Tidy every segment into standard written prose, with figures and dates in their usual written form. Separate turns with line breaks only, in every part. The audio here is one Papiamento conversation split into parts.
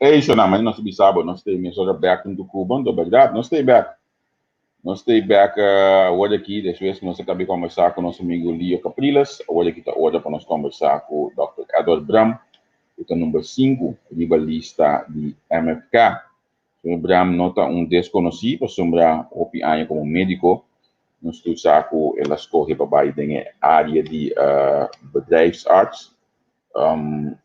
Ei, shonnan, mas nos a bisa bo, nos ta mesora bek huntu ku bo, anto bèrdat, nos ta bek. Nos ta bek awor aki, despues ku nos a kaba di kombersá ku nos amigu Leo Capriles, awor aki ta ora pa nos kombersá ku dòkter Edward Bram, ku ta number sinku riba lista di MFK. Señor Bram no ta un deskonosí pasobra hopi aña komo médiko nos tur sa ku el a skohe pa bai den e área di bedrijfsarts.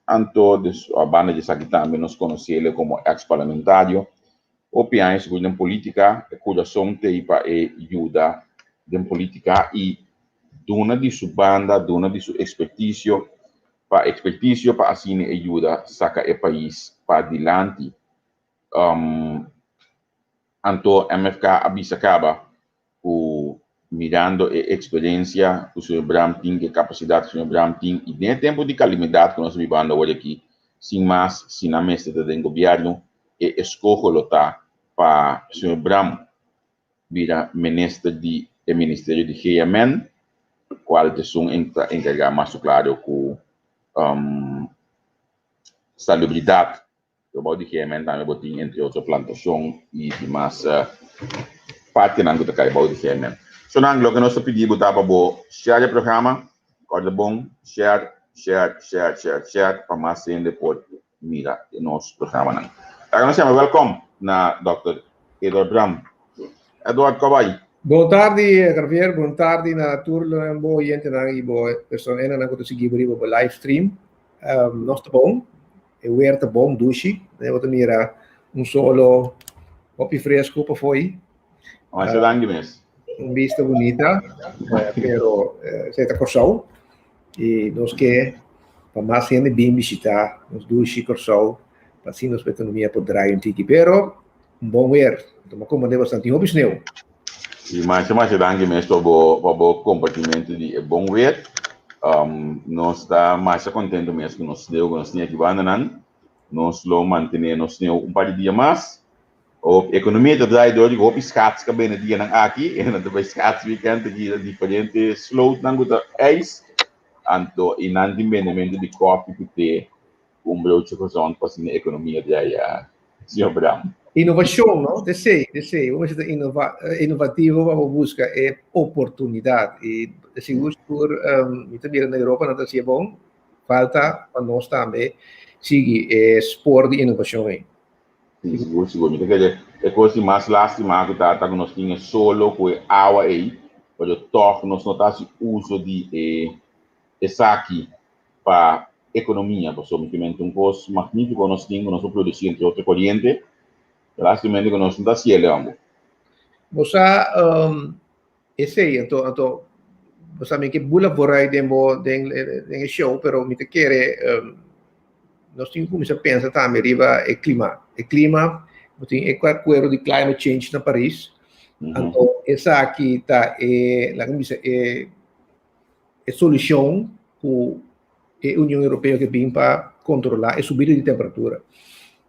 Anto banda di esaki tambe nos konosé komo eks parlamentario. Hopi aña sigur den polítika, e kurason t'ei pa e yuda den polítika i duna di su banda, duna di su ekspertisio pa ekspertisio pa asina e yuda saka e pais padilanti. Anto MFK a bisa kaba ku mirando e eksperensia ku señor Bram tin, ku e kapasidat ku señor Bram tin i den e tempu di kalamidat ku nos ta bibando awor aki, sin mas si nan mester ta den gobièrnu, e eskoho lo ta pa señor Bram bira minister di e ministerio di GMN, kual ta esun ta enkargá mas ku klaro ku salubridat. Gebou di GMN tambe bo tin entre otro plantashon i dimas partinan ku ta kai bou di GMN. So nan loke nos ta pidi bo ta pa bo share e programa, kòrda bon share, share, share, share, share pa mas hende por mira e nos programanan. Laga nos yama wèlkòm na dòkter Edward Bram. Edward, kòb bai?
Bon tardi Javier, bon tardi na tur bo oyentenan i bo personanan ku ta sigui bo riba bo live stream. Nos ta bon, e weer ta bon, dushi. Bo ta mira un solo hopi fresco pafó ei.
Masha danki mes.
Un bista bunita, pero esei ta Kòrsou i nos ke pa mas hende bin bishitá nos dushi Kòrsou pa asina nos ekonomia por drai un tiki. Pero un bon weer, tuma komand'é bastante, tin hopi sneu.
I masha masha danki mes pa bo pa bo kompartimentu di e bon weer. Nos ta masha kontentu mes ku nos sneu ku nos tin aki bandanan. Nos lo mantené nos sneu un par di dia mas. Hopi ekonomia ta draai dor di hopi schats ka bini dianan aki. E nan ta bai schats weekend aki ta diferente slootnan ku ta ijs. Anto i nan tin bendementu di koffie ku te. Un broodje gezond pa asina economia di aya, señor Bram.
Innovacion, no? T'esei, t'esei. Bo mester ta innova, innovativo pa bo busca e oportunidad. I sigur sigur mi ta mira na Europa nan ta hacié bon. Falta pa nos tambe sigui e spoor di innovacion ei.
Si, sigur sigur. Mi ta kere e cos di mas lastima cu ta ta cu nos tin e solo cu e awa ei, pero toch nos no ta haci uso di e esaki pa ekonomia, pasobra mi tin un kos magnífiko nos tin ku nos por produsí entre otro koriente, lastimamente ku nos no ta hasiel ambo.
Bo sa esei, anto anto bo sa mi ke bula vooruit den bo den den e show, pero mi ta kere nos tin ku kuminsá pensa tambe riba e klima. E klima, bo tin e akuerdo di climate change na Paris, anto esaki ta e laga mi bisa e E solucion cu e Union Europeo ke bin pa controla e subida di temperatura.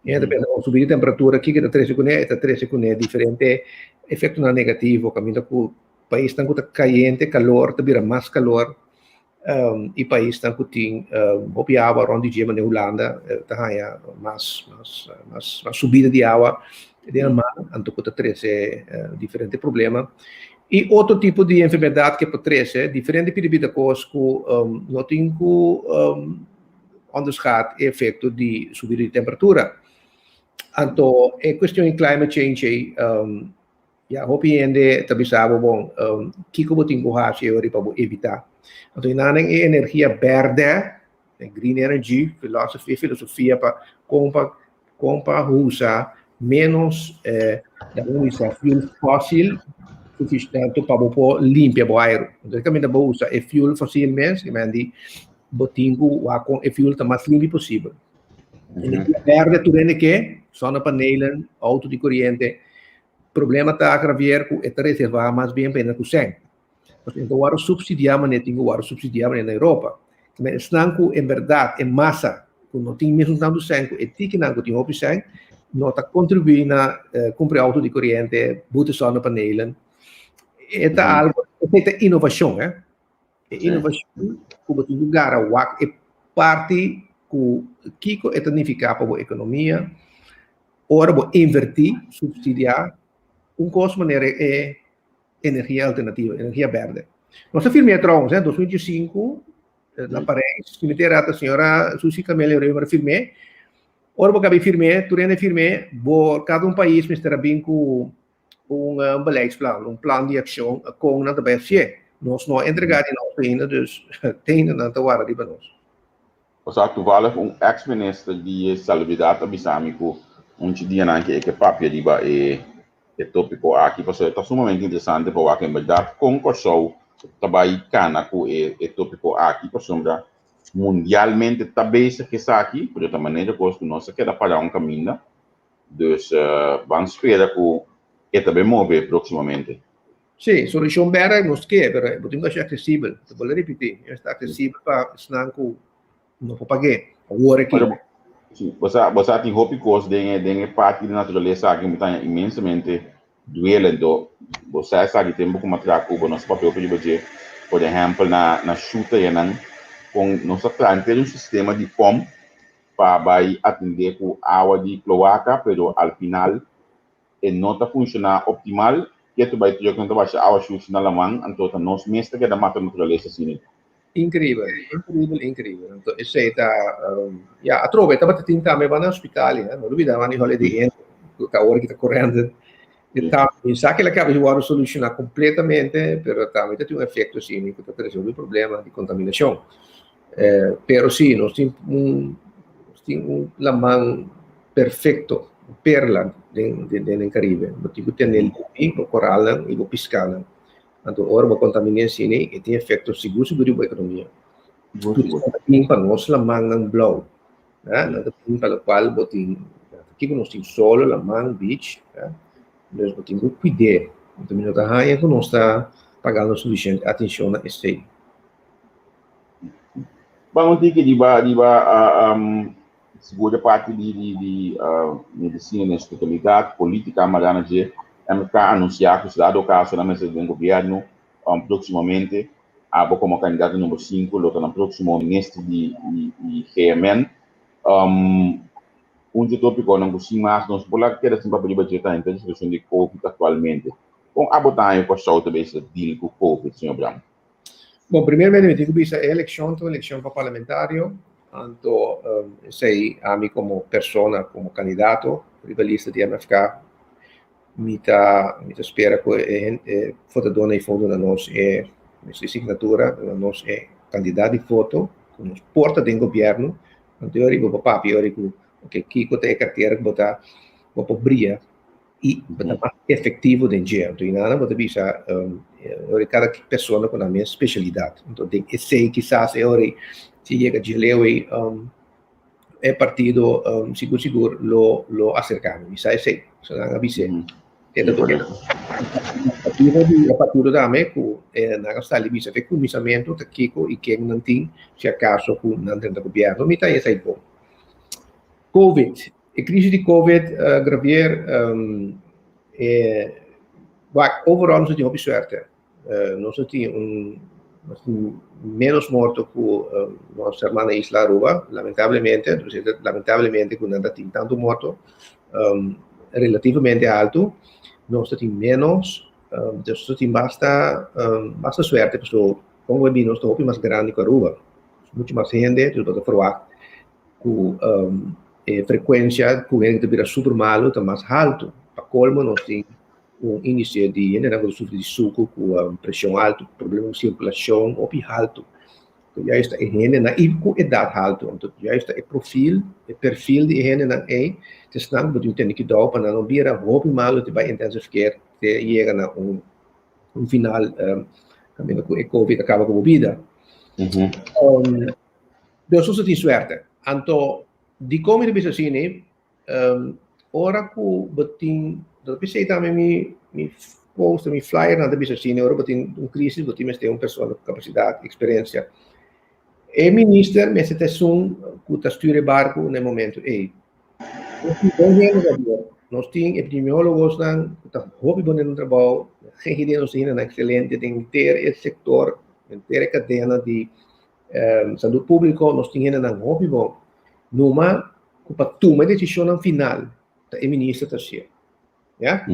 E ta pensa, oh, subida di temperatura, kiko ta trece cune? E ta trece cune diferente efectonan negativo, caminda cu paisnan cu ta cayente, calor, ta bira mas calor, um, y paisnan cu tin um, hopi awa rond di dje, manera Hulanda, ta haya mas, mas, mas, mas subida di awa den mar, anto cu ta trece diferente problema. I otro tipo di enfermedat ke por trese, diferente pidipita kos ku no tin ku onderschat e efekto di subida di temperatura. Anto e kuestion di climate change ei, ya hopi hende ta bisa bo bon, kiko bo tin ku hasi ora pa bo evitá. Anto einan e energia bèrdè, e green energy philosophy, filosofia pa kon pa Kon pa usa ménos usa fuel fósil sufisiente pa bo por limpia bo airu. Entonces kaminda bo usa e fuel fósil mes, i men di bo tin ku wak kon e fuel ta mas limpi posibel. Energia bèrdè tur hende ke, zonnepanelen, outo di koriente. Problema ta, Javier, ku e ta reservá mas bien pa hende ku sèn. Pasobra e ta wòrdu supsidiá manera tin ku wòrdu supsidiá manera na Europa. Kimen esnan ku en bèrdat e masa ku no tin mesun tantu sèn ku e tikinan ku tin hopi sèn no ta kontribuí na kumpra outo di koriente, buta zonnepanelen. E ta algu, esei ta inovashon, eh. E inovashon ku bo tin ku gara wak e parti ku kiko e ta nifiká pa bo ekonomia. Ora bo invertí, supsidiá un kos manera e energia alternativa, energia bèrdè. Nos a firm'é trouwens, hè, 2005, na Parijs, si mi te rata señora Suzy Camelia Römer a firm'é. Ora bo kabi firm'é, tur hende a firm'é, bo kada un pais mester a bin ku un beleidsplan, un plan di akshon kon nan ta bai hasié. Nos no a entregá di nos ainda, dus te ainda nan ta warda riba nos.
Osea, toevallig un ex minister di salubridat a bisa mi ku un chi dianan ke e ke papia riba e e topiko aki pasobra e ta sumamente interesante pa wak en bèrdat kon Kòrsou ta bai kana ku e e topiko aki pasobra mundialmente ta bezig esaki pero ta manera kos ku nos a keda pará un kaminda dus ban spera ku e ta bai move próksimamente.
Sí, solushon bèrdè nos ke, pero bo tin ku hasi aksesibel. Ta bolbe ripití, e ta aksesibel pa esnan ku no por pag'é awor aki.
Pero, sí, bo sa, bo sa tin hopi kos den e, den e parti di naturalesa aki mi ta haña inmensamente duele. Anto, bo sa esaki tempu ku mi a traha ku bo, nos a papia hopi riba dje. Por ehèmpel, na, na Shuta yanan, kon nos a traha henter un sistema di pòmp pa bai atendé ku awa di kloaka, pero al final e no ta funshoná optimal, ketu bai truck nan ta basha awa shushi na laman, anto ta nos mes ta keda mata naturalesa asina.
Increíbel, increíbel, increíbel. Anto esei ta, ya, atrobe tabata tin tambe banda hospital, eh, no lubida banda di Holiday Inn, ku ta awor ki ta korente. E ta, mi sa ke la kaba di wòrdu solushoná kompletamente, pero tambe ta tin un efekto asina ku ta trese hopi problema di kontaminashon. Pero sí, nos tin un, nos tin un laman perfecto, un perla den, den, den Caribe. Bo tin cu tene limpi bo coralnan y bo piscanan. Anto ora bo contamina asina, e tin efecto sigur sigur riba bo economia. Turista ta bin pa nos lamannan blauw. Nan ta bin pa locual bo tin, kico nos tin? Solo, laman, beach. Dus bo tin cu cuid'é. Anto mi no ta haña cu nos ta pagando suficiente atencion na esey.
Ban un tiki riba riba sigur e parti di di di medisina den su totalidat, politica mará na dje. MFK a anunsiá ku si dado kaso nan mester den gobièrnu próksimamente. Abo komo kandidato number sinku lo ta nan próksimo minister di di GMN. Un dje tópikonan ku sin mas nos por laga keda sin papia riba dje ta henter e situashon di covid aktualmente. Kon abo ta haña Kòrsou ta bezig ta deal ku covid, señor Bram?
Bon, primeramente mi tin ku bisa e elekshon ta un elekshon pa parlamentario, anto esei ami komo persona, komo kandidato riba lista di MFK, mi ta mi ta spera ku e e votadónan ei for duna nos e e signatura, duna nos e kantidat di voto ku nos por ta den gobièrnu, anto e ora bo por papia e ora ku oke kiko ta e kartera ku bo ta bo por bria. I bo ta mas efectivo den dje. Anto inana bo ta bisa ora kada persona ku nan mes specialidad. Anto den esei kisas e ora si yega dje leu ei e partido sigur sigur lo lo aserka mi. Mi sa esei. So nan a bis'é. E ta toke partido di e partido tambe ku nan a sali bisa fe kuminsamentu ta kiko i ken nan tin si akaso ku nan drenta gobierno. Mi ta esei bon. Covid. E crisis di Covid, Gravier, e wak, overall nos a tin hopi suerte. Nos a tin un, nos tin menos morto ku nos hermana isla Aruba, lamentablemente, lamentablemente ku nan ta tin tantu morto, relativamente altu, nos ta tin menos, dus nos ta tin basta, basta suerte, pasobra kon bo nos ta hopi mas grandi ku Aruba, muchu mas hende, dus bo ta ferwagt ku e frekuensia ku hende ta bira super malu ta mas haltu. Pa kolmo nos tin un índise di hendenan ku ta sufri di suku ku preshon haltu, problema ku sirkulashon hopi haltu. Anto juist ta e hendenan i ku edat haltu, anto juist ta e profil, e perfil di e hendenan ei ta esnan ku bo tin ku tene kidou pa nan no bira hopi malu te bai intensive care te yega na un un final kaminda ku e covid a kaba ku bo bida. Dios usa tin suerte. Anto, dikon mi ta bisa asina? Ora ku bo tin, ta p'esei tambe mi mi poster, mi flyernan ta bisa asina, ora bo tin un krisis bo tin mester un persona ku kapasidat, eksperensia. E minister mester ta esun ku ta stuur e barku na e momento ei. Nos tin bon hende Gabriel. Nos tin epidemiólogosnan ku ta hopi bon den nan trabou, geen idea nos tin hendenan ekselente den henter e sektor, henter e kadena di Salud públiko, nos tin hendenan hopi bon. Numa ku pa tuma e desishonnan final. Ta e minister ta hasié. Ya?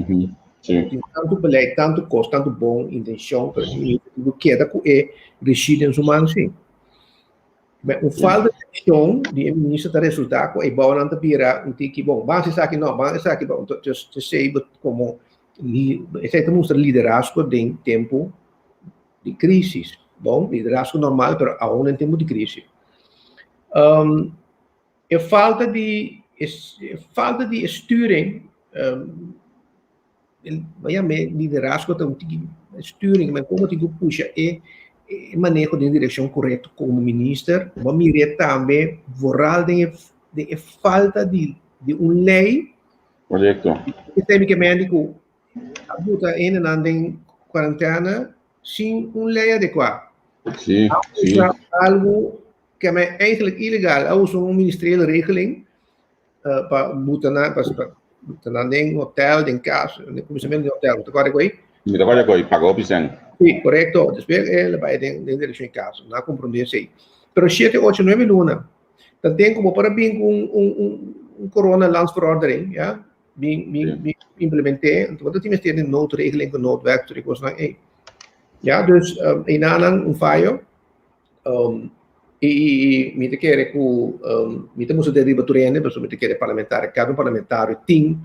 Sí.
Tin tantu beleid, tantu kos, tantu bon intenshon, pero e minister tin ku keda ku e regie den su man sí. Ma un falta di akshon di e minister ta resultá ku e bounan ta bira un tiki bon, ban hasi esaki no, ban esaki bon. Entonces, esei bo komo esei ta mustra liderazgo den tempu di krísis. Bon, liderazgo normal, pero aun den tempu di krísis. E falta di e falta di sturing, bo yam'é liderazgo ta un tiki sturing, ma komo tin ku pusha e e maneho den direkshon korekto komo minister, bo a mir'é tambe vooral den e den e falta di di un lei.
Korekto.
Esei mi ke mende ku a buta hendenan den kuarentena sin un lei adekuá.
Sí, sí.
A usa algu Ke men eigenlijk ilegal a usa un ministeriële regeling pa buta nan, pa buta nan den hotel, den kas, den kuminsamentu den hotel. Bo ta kòrda ku ei?
Mi ta kòrda ku ei, paga hopi sèn.
Sí, korekto. Despues el a bai den den direkshon di kas. Nan a komprondé esei. Pero shete, ocho, nuebe luna, ta den ku bo por a bin ku un un un un corona landsverordening, ya, bin bin bin implement'é. Anto bo ta tin mester di noodregeling ku noodwet, tur e kosnan ei. Ya, dus einanan un fayo. I i mi ta kere ku mi ta mustra den riba tur hende, pasobra mi ta kere parlamentario, kada un parlamentario tin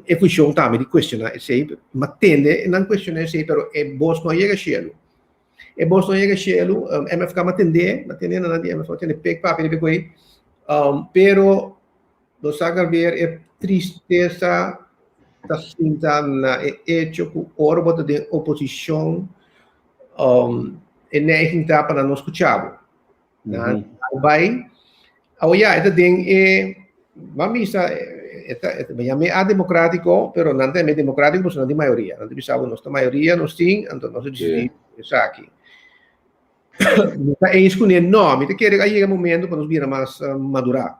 e funshon tambe di kuestioná esei, ma tende nan kuestioná esei, pero e bos no a yega shelu. E bos no a yega shelu, MFK a tendé, a tende nan di MFK, a tende pek papia riba e koe, pero nos a gaver e tristesa ta sinta na e echo ku ora bo ta den oposishon, E neiging ta pa nan no skucha bo. Nan bai, awo ya, e ta den e, ban bisa, e ta, e ta yam'é ademocratico, pero nan ta yam'é democratico pasobra nan tin mayoria. Nan ta bisa bo, nos ta mayoria, nos tin, anto nos a disidí esaki. Mi ta eens kuné? No, mi ta kere a yega momento pa nos bira mas madurá.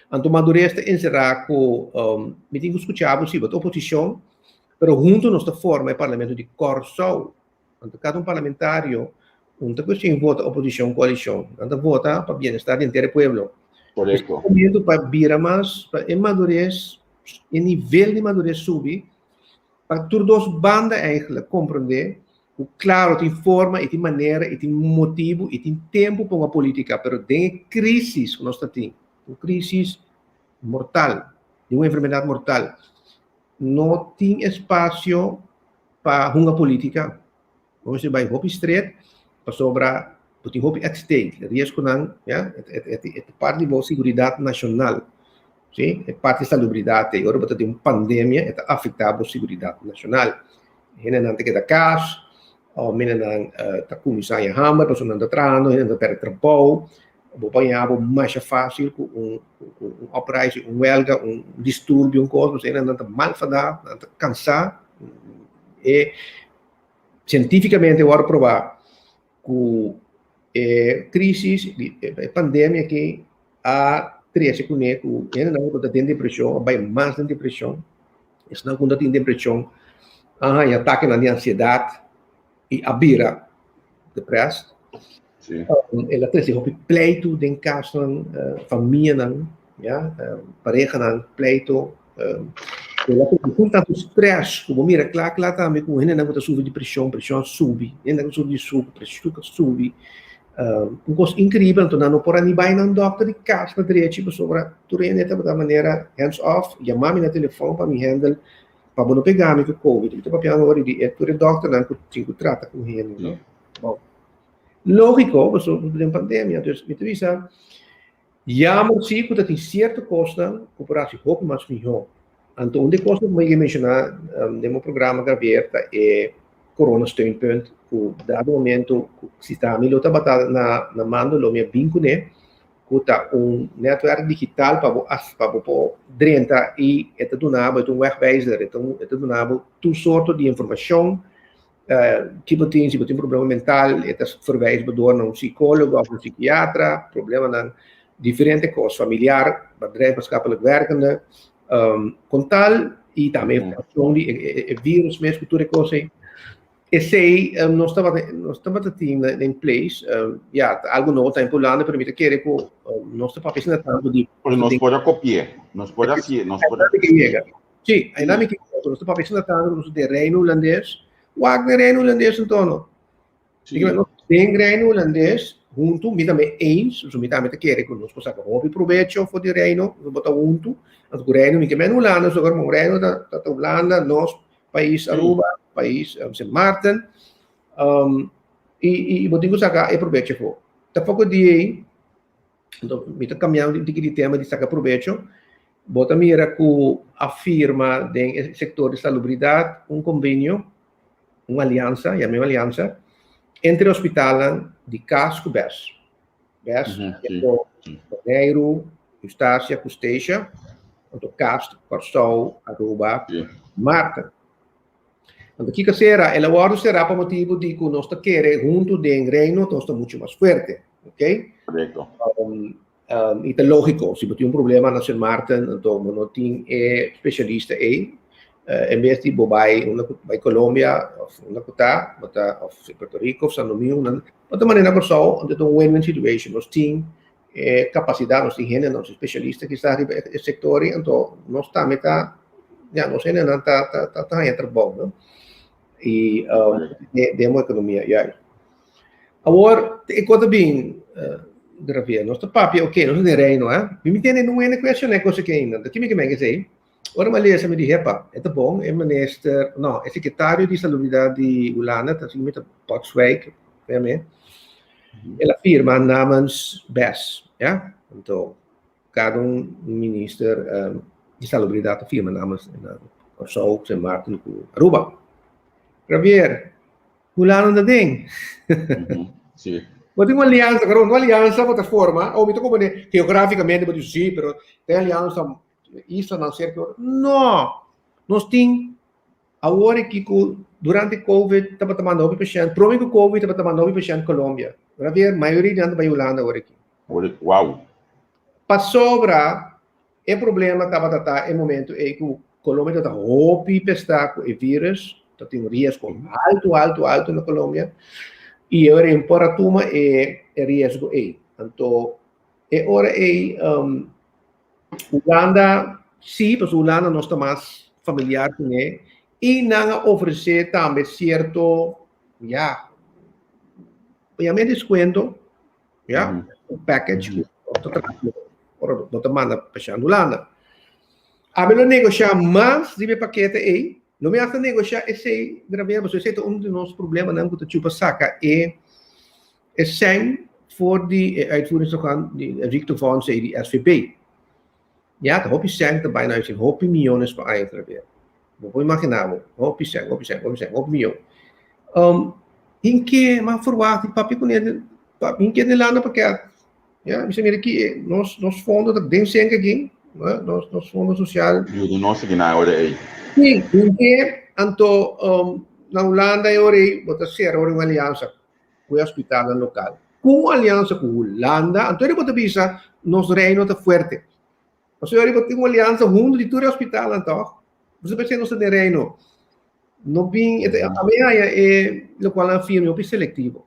Anto madurez ta enserá ku mi tin ku skucha bo, si bo ta oposishon, pero huntu nos ta forma e parlamento di Kòrsou. Anto kada un parlamentario un ta kuestion vota oposishon, koalishon. Nan ta vota pa bienestar di henter e pueblo.
Korekto.
Momento pa bira mas, pa e madurez, e nivel di madurez subi, pa tur dos banda eigenlijk komprondé Ku klaro tin forma i tin manera i tin motibu i tin tempu pa un politika, pero den e krisis ku nos ta tin, un krisis mortal, di un enfermedat mortal, no tin espasio pa hunga politika. Bo mester bai hopi stret pasobra bo tin hopi at stake, riesgonan, ya, e ta parti di bo siguridat nashonal, si, e parti di salubridat ei. Ora bo ta den un pandemia e ta afektá bo siguridat nashonal. Hendenan ta keda kas, òf hendenan ta kuminsá haña hamber pasobra nan ta trahando, hendenan ta pèrdè trabou. Bo por haña bo masha fásil ku un un uprising, un wèlga, un disturbio, un kos, pasobra hendenan ta mal fadá, nan ta kansá. E sientífikamente a wòrdu probá ku e krísis, e pandemia aki a trese kuné ku hendenan ku ta den depreshon a bai mas den depreshon. Esnan ku no tin depreshon a haña atakenan di ansiedat i a bira depressed. El a trese hopi pleitu den kasnan, famianan, ya, parehanan, pleitu. El a trese tur tantu stress ku bo mira kla kla tambe ku hendenan ku ta sufri di preshon, preshon a subi, hendenan ku ta sufri di suku, preshon a subi. Un kos inkribel, anto nan no por a ni bai nan dòkter di kas na drechi pasobra tur hende tabata manera hands off, yama mi na telefòn pa mi handle pa bo no pega mi ku covid. Mi ta papiando ora di e tur e dòkternan ku tin ku trata ku hende, no. Bon, lógiko pasobra den pandemia, dus mi ta bisa jammer si ku ta tin sierto kosnan ku por hasi hopi mas mihó. Anto un di e kosnan ku mi a menshoná den bo programa Gavier ta e Corona Steunpunt ku dado momento ku si ta mi lo tabata na na mando lo mi a bin kuné ku ta un netwerk digital pa bo pa bo por drenta i e ta duna bo e ta un wegwijzer e ta un e ta duna bo tur sorto di informashon ki bo tin si bo tin problema mental e ta verwijs bo dor na un sikólogo òf un sikiatra problemanan diferente kos familiar bedrijf maatschappelijk werkende Kon tal i tambe informashon di e virus mes ku tur e kos ei. Esei nos tabata nos tabata tin den place, ya ta algu nobo tambe pa Hulanda pero mi ta kere ku nos ta papia asina tantu di
Pero nos por a kopi'é. Nos por hasi, nos por
yega. Sí, ei nan mi ke yega. Nos ta papia asina tantu ku nos ta den Reino Hulandes. Wak den Reino Hulandes anto no. Sí. Den Reino Hulandes huntu, mi tambe eens, so mi tambe ta kere ku nos por saka hopi probecho for di Reino, nos por ta huntu. Anto ku Reino mi ke men Hulanda, so ku Reino ta ta Hulanda, nos pais Aruba, pais Sint Maarten. I i bo tin ku saka e probecho afó. Tampoco di ei, anto mi ta cambiando un tiki di tema di saka probecho. Bo ta mira ku a firma den e sector di salubridad un convenio, un aliansa, yam'e un aliansa, entre hospitalnan di kas ku bes. Bes, Boneiru, Eustatia ku Statia, anto kas, Kòrsou, Aruba, Maarten. Anto kiko sera? El a wòrdu será pa motibu di ku nos ta kere huntu den Reino, nos ta muchu mas fuerte. Ok?
Korekto.
I ta lógiko, si bo tin un problema na Sint Maarten, anto bo no tin e spesialista ei, en bes di bo bai unda ku bai Colombia òf unda ku ta, bo ta òf Puerto Rico òf San Domingo, nan bo ta manera na Kòrsou, anto ta un win-win situation. Nos tin e kapasidat, nos tin hende, nos tin spesialista kisas riba e sektor ei, anto nos tambe ta, ya, nos hendenan ta ta ta haña trabou, no? I den bo ekonomia, ya. Awor, e kos ta bin, Javier, nos ta papia, oke, nos ta den Reino, eh? Mi mi tende nun hende kuestioná e kos aki ainda. Ta kimi ke men esei? Ora mi a lesa mi di, hepa, e ta bon, e minister, no, e sekretario di salubridat di Hulanda, ta mi ta Potswijk, me, el a firma namens BES, ya? Anto, kada un minister di salubridat a firma namens Kòrsou, Sint Maarten ku Aruba. Javier, Hulanda ta den.
Sí.
Bo tin un aliansa, claro, un aliansa bo ta forma, o mi ta comprende geograficamente bo dici sí, pero tin aliansa islanan cerca otro. No! Nos tin awor aki cu durante Covid tabata manda hopi pashent, prome cu Covid tabata manda hopi pashent Colombia. Javier, mayoria di nan ta bay Hulanda awor aki.
Wow!
Pasobra e problema tabata ta e momento ei ku Colombia tabata hopi pestá ku e virus, tabatin un riesgo alto, alto, alto na Colombia, i e ora ei por a tuma e riesgo ei. Anto e ora ei Hulanda sí, pasobra Hulanda nos ta mas familiar kuné i nan a ofresé tambe sierto, ya, yam'é deskuento. Ja, un package ku bo ta traha ora bo ta manda pashent Hulanda. Ami lo negoshá mas riba e pakete ei. Lo mi hasta negoshá esei grabia, pasobra esei ta un di nos problemanan ku ta chupa saka e e sèn for di e uitvoeringsorgaan di e ziektefonds ei di SVB. Ja, ta hopi sèn ta bai na uitvoering, hopi miyones pa aña grabia. Bo por imaginá bo, hopi sèn, hopi sèn, hopi sèn, hopi miyon. Hin ke m'a ferwagt di papia kuné Hin ke den landa pakèt. Ya, mi sa mira ki nos nos fondo ta den senk aki, nos nos fondo sosial.
Yuda nos aki na e ora ei.
Sí, hin ke anto na Hulanda e ora ei bo ta sera ora un aliansa ku e hospitalnan lokal. Ku un aliansa ku Hulanda, anto bo ta bisa nos reino ta fuerte. Pasobra bo tin un aliansa huntu di tur e hospitalnan tòg. Bo sa pensá nos ta den reino. No bin, ami haña e lokual nan firma hopi selektivo.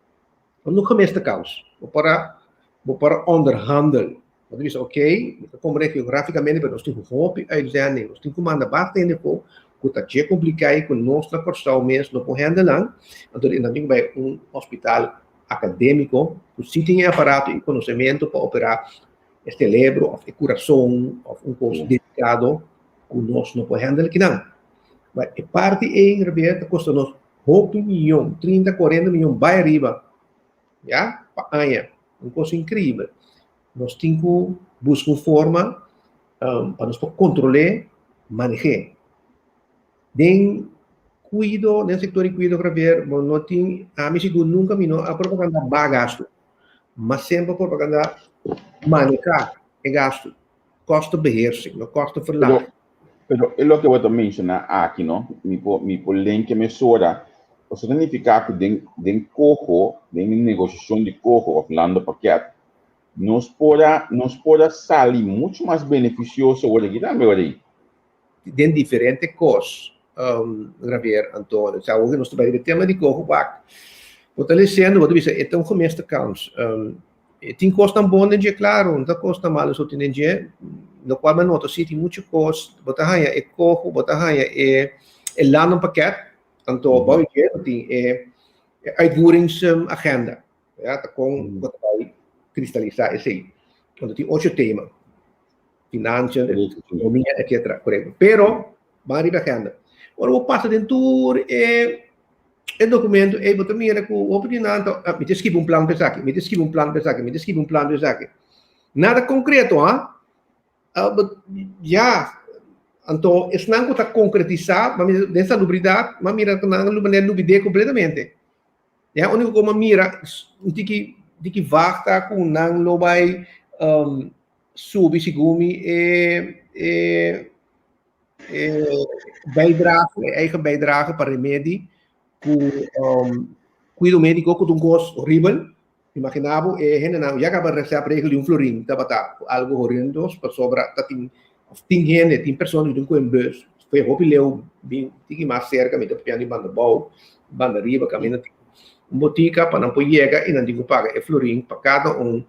Bo no gemeste kans. Bo por a bo por a onderhandel. Bo ta bisa oké, mi ta komprende geografikamente pero nos tin hopi uitzending, nos tin ku manda basta hende afó ku ta dje kompliká i ku nos na Kòrsou mes no por hèndel nan, anto nan tin ku bai un hospital akadémiko ku si tin e aparato i konosementu pa operá e selebro òf e kurason òf un kos delikado ku nos no por hèndel kinan. Ma e parti ei ta kosta nos Hopi miyon, 30, 40 miyon bai ariba, ya, pa aña. Un kos inkreibel. Nos tin ku buska un forma pa nos por kontrol'é, maneh'é. Den kuido, den sektor di kuido, Javier, bo no tin, ami sigur nunka mi no a propaganda baha gastu. Mas semper propaganda manehá e gastu. Kostenbeheersing, no kostenverlaging.
Pero e loke bo ta menshoná aki no, mi por mi por lenke mesora, pasobra ta nifiká ku den den koho, den e negoshashon di koho òf landopakket, nos por a nos por a sali muchu mas benefisioso ora aki tambe ora ei.
Den diferente kos, Javier, anto sa awor nos ta bai riba e tema di koho, wak, bo ta lesiendo, bo ta bisa e ta un gemiste kans. E tin kosnan bon den dje, klaro, no ta kosnan malo so tin den dje. Lokual mi a nota si tin muchu kos, bo ta haña e koho, bo ta haña e e landenpakket, anto bou di dje bo tin e e uitvoeringsagenda, ya, ta kon bo ta bai kristalisá esei. Anto tin ocho tema, financiën, ekonomia, etcetera, korekto. Pero ban riba e agenda. Ora bo pasa den tur e e documento ei bo ta mira ku hopi di nan ta, ah, mi ta skibi un plan pa esaki, mi ta skibi un plan pa esaki, mi ta skibi un plan pa esaki. Nada konkreto, ha? Ah, but, ya, anto esnan ku ta konkretisá, ma mi den salubridat, ma mira ku nan a manera lubid'é kompletamente. Ya, úniko ku mi a mira un tiki tiki vag ta ku nan lo bai um, subi segun mi e e e bijdrage, e eigen bijdrage pa remedi ku um, kuido médiko ku ta un kos horibel. Imaginá bo e hendenan ya kaba recept regel di un florin tabata algo horrendos pasobra ta tin of tin hende, tin persona ku tin ku en bus fue hopi leu bin tiki mas serka mi ta papia di banda bou, banda riba kaminda tin un botika pa nan por yega i nan tin ku paga e florin pa kada un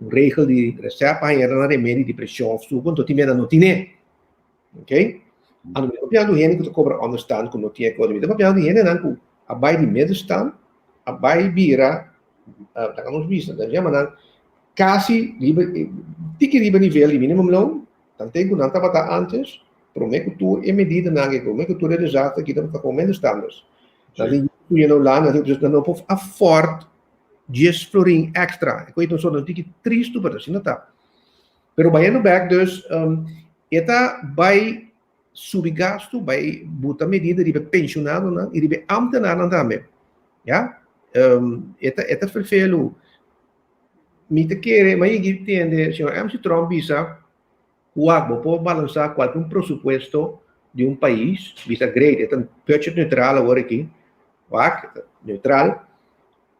un regel di recept pa haña nan remedi di preshon of suku anto tin bia nan no tine. Ok? Anto mi ta papiando hende ku ta kobra onderstand ku no tin e kos. Mi ta papiando di hendenan ku a bai di middenstand, a bai bira, laga nos bisa, nan yama nan kasi riba, tiki riba nivel di minimumloon, tanten ku nan tabata antes, promé ku tur e medidanan aki, promé ku tur e desaster aki tabata komo middenstanders. Nan tin yu na Hulanda, nan tin, nan no por afford dies florin extra. E kos ta un sort tiki tristu, pero asina ta. Pero bayendo bek dus, e ta bai subi gastu, bai buta medida riba e pensionadonan i riba e ambtenarnan tambe. Ya? E ta e ta ferfelu. Mi ta kere, mi a yegi tende señor MC Tromp bisa ku wak bo por balansá kualke un presupuesto di un pais, bisa great, e ta budget neutral awor aki, wak, neutral.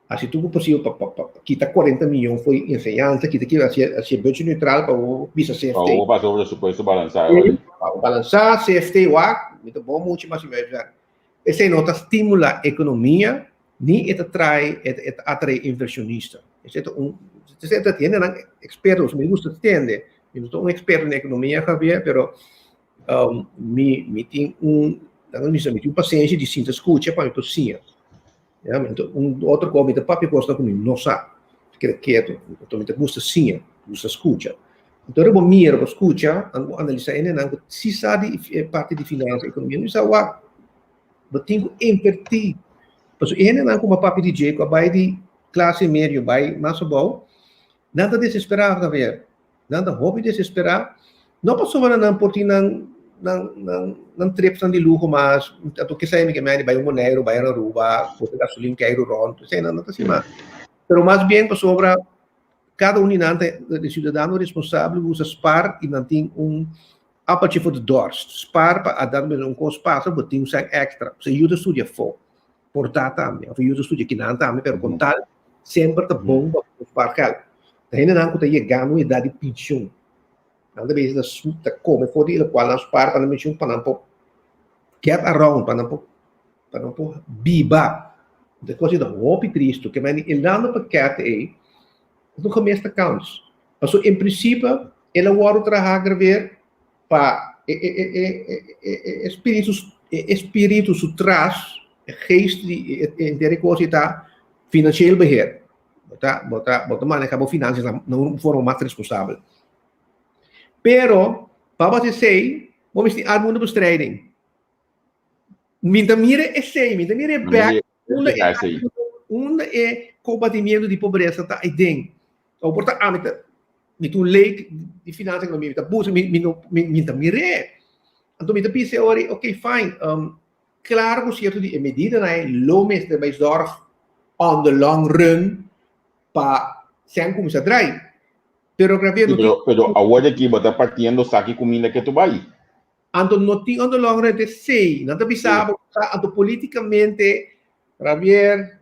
Hasi tur ku posibel pa pa pa kita 40 miyon for di enseñansa, kita kita hasi hasi e budget neutral pa bo bisa
CFT. Pa bo pasa bo presupuesto balansá e ora.
Pa bo balansá CFT wak, mi ta bon muchu mas i mi a Esei no ta stimula ekonomia ni e ta trae e ta atrae inversionista. Esei ta un esei ta hendenan eksperto, mi gusta tende, mi no ta un eksperto den ekonomia Javier, pero mi mi tin un laga mi bisa mi tin un pasenshi di sinta skucha pa mi por siña. Ya, mi ta un otro kos, mi ta papia kosnan ku mi no sa. Mi keda ketu. Anto mi ta gusta siña, gusta skucha. Anto ora bo mira, bo skucha, anto bo analisá hendenan ku si sa di e parti di finansa, ekonomia, mi sa wak, bo tin ku invertí. Pasobra e hendenan ku bo a papia di dje, ku a bai di klase medio bai mas abou, nan ta desesperá, Javier. Nan ta hopi desesperá, no pasobra nan por tin nan nan nan nan tripsnan di luho mas, anto kisai mi ke mende bai un Boneiru, bai Aruba, pone gasolin keiru rònt, esei nan no ta asina mas. Pero mas bien pasobra kada un di nan ta e siudadano responsabel ku usa spar i nan tin un appeltje voor de dorst, spar pa a dado un kos pasa bo tin un sèn èkstra. Pasobra e yu ta studia afó, por ta tambe, òf e yu ta studia kinan tambe, pero kon tal semper ta bon pa bo spar gèld. Ta hendenan ku ta yegando un edat di penshun. Nan ta bisa ta kome for di lokual nan spar pa nan penshun pa nan por get around, pa nan por pa nan por biba. E kos ei ta hopi tristu. Ke mende e landa pakèt ei ta un gemiste kans. Pasobra en prinsipe el a wòrdu traha graver pa e e e e e espiritu e espiritu su tras, e geest di e henter e kos ei ta financieel beheer. Bo ta, bo ta, bo ta maneha bo finansias na un forma mas responsabel. Pero, pa bo hasi esei, bo mester tin armoedebestrijding. Mi ta mira esei, mi ta mira e bek, unda e, unda e kombatimiento di pobresa ta aiden. O por ta ami ta, mi ta un leek di finansa, mi ta buska, mi, mi no, mi, mi ta mir'é. Anto mi ta bisa e ora, ok, fine, um, Claro cu cierto di e medidanan ei lo mester bay zorg on the long run pa sean cuminsa drai. Pero Javier no tin.
Pero awor aki bo ta partiendo saki cuminda ke tu bay.
Anto no tin on the long run te esey. Nan ta bisa bo anto politicamente Javier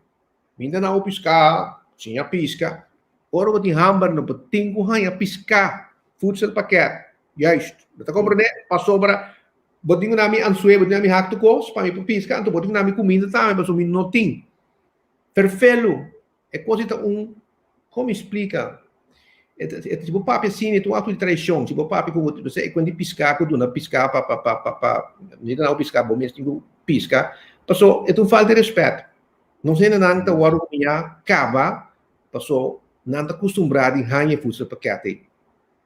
Mi ta na piská, siña piska. Ora bo tin hamber no bo tin ku haña piská, voedselpakket. Juist. Bo ta komprendé? Pasobra bo tin ku na mi ansué, bo tin na mi hak tur kos pa mi por piska, anto bo tin ku na mi kuminda tambe pasobra mi no tin. Ferfelu, e kos ei ta un, kon mi splika? E si bo papia asina, e ta un akto di traishon. Si bo papia ku bo e kuenta di piská ku duna piská pa pa pa pa pa ni ta duna piská, bo mes tin ku piska. Paso e ta un falta di rèspèt. Nos hendenan ta wòrdu humiá kaba paso nan ta kustumbrá di haña e voedselpakket ei.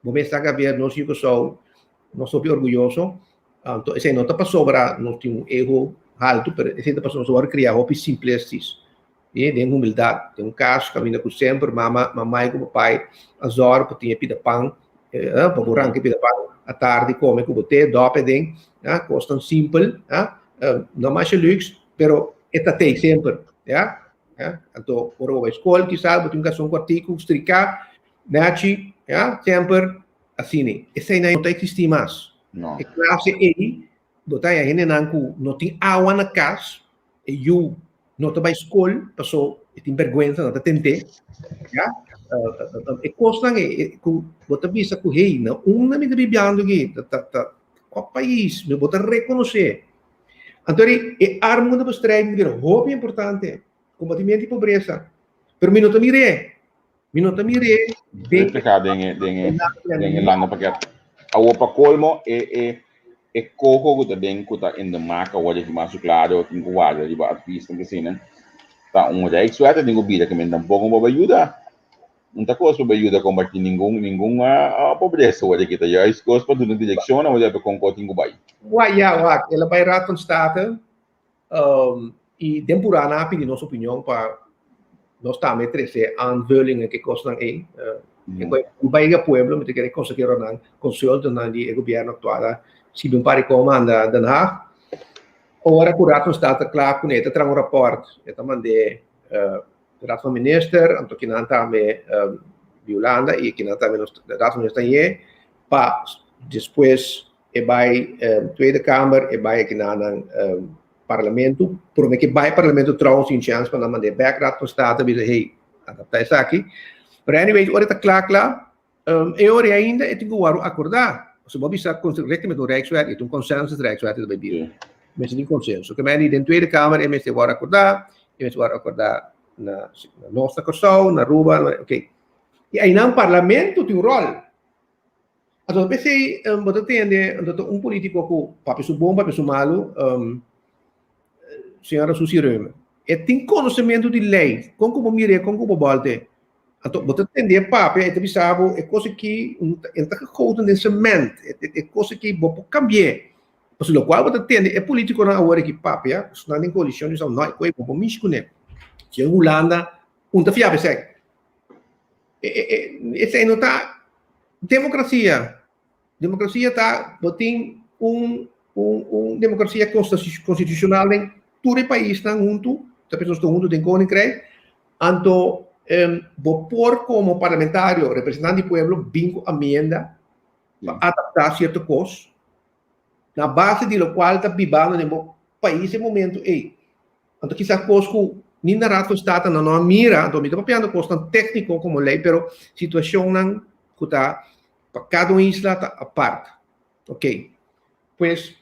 Bo mes ta Gabriel, nos yu Kòrsou, nos hopi orguyoso. Anto esei no ta pasobra nos tin un ego haltu, pero esei ta pasobra nos a wòrdu kriá hopi simplistis i den humildat. Den un kas kaminda ku semper mama, mamai ku papai a zòrg pa tin e pida pan, pa bo ranka e pida pan atardi kome ku bo te, dòp aden, kosnan simpel, no masha lùks, pero e ta tei semper, ya. Anto ora bo bai skol kisas bo tin un karson kòrtiku striká, Nachi, ya, semper asina. Eseinan no ta eksistí mas.
No.
E klase ei, bo ta haña hendenan ku no tin awa na kas, e yu no ta bai skol paso e tin bèrgwensa, nan ta tent'é. Ya. E kosnan ei ku bo ta bisa ku hey, na unda mi ta bibiando aki? Ta ta ta kua pais? Bo ta rekonosé. Anto e armoedebestrijding ta bira hopi importante, kombatimentu di pobresa. Pero mi no ta mir'é. Mi no ta mir'é
den Reflehá den e den e den e landenpakket. Awor pa kolmo e e e koko ku ta den ku ta in de maak awor di mas klaro tin ku warda riba advies tin asina ta un rijkswet tin ku bira ke men tampoko bo bai yuda. Un ta kos pa bai yuda kombatí ningun ningun pobresa awor aki ta juist kos pa duna direkshon awor di kon ko tin ku bai.
Wak ya wak el a bai Raad van State I den purá nan a pidi nos opinion pa nos tambe trese aanvullingen ku e kosnan ei. E bai e pueblo, mi ta kere konseheronan, konsultonan di e gobièrnu aktual a skibi un par di kos manda Den Haag. Ora ku Raad van State ta kla kuné, e ta traha un rapòrt, e ta mand'é Raad van Minister, anto kinan tambe di Hulanda i kinan tambe nos Raad van Minister ta hé pa despues e bai Tweede Kamer, e bai akinanan Parlamento. Prome ke bai Parlamento trouwens tin chance pa nan mand'é bek Raad van State bisa hey, adapta esaki. Pero anyway, ora e ta kla kla, e ora ainda e tin ku wòrdu akordá. Pasobra bo a bisa rekta met un Rijkswet, e ta un consensus Rijkswet e ta bai bira. Mester tin konsenso. Ke men di den Tweede Kamer e mester wòrdu akordá, e mester wòrdu akordá na nos na Kòrsou, na Aruba, ok. I einan Parlamento tin un ròl. Anto p'esei bo ta tende anto ta un politico ku papia su bon papia su malu, señora Susie Römer. E tin konosementu di lei, kon ku bo mir'é, kon ku bo bòlt'é. Anto bo ta tende e papia, e ta bisa bo e kos aki e ta gegoten den sement, e kos aki bo por kambi'é. Pasobra lokual bo ta tende e politikonan awor aki papia, esnan den koalishon di sa no e koe bo por mishi kuné. Si en Hulanda un ta fiaba esei. Esei no ta demokrasia. Demokrasia ta bo tin un un un demokrasia konstitushonal den tur e paisnan huntu, ta pensa nos ta huntu den koninkrijk, anto bo por komo parlamentario, representante di pueblo bin ku amienda pa adaptá sierto kos na base di lokual ta bibando den bo pais e momento ei. Anto kisas kos ku ni na Raad van State nan no a mira, anto mi ta papiando kosnan tékniko komo lei, pero situashonnan ku ta pa kada un isla ta apart. Ok. Pues,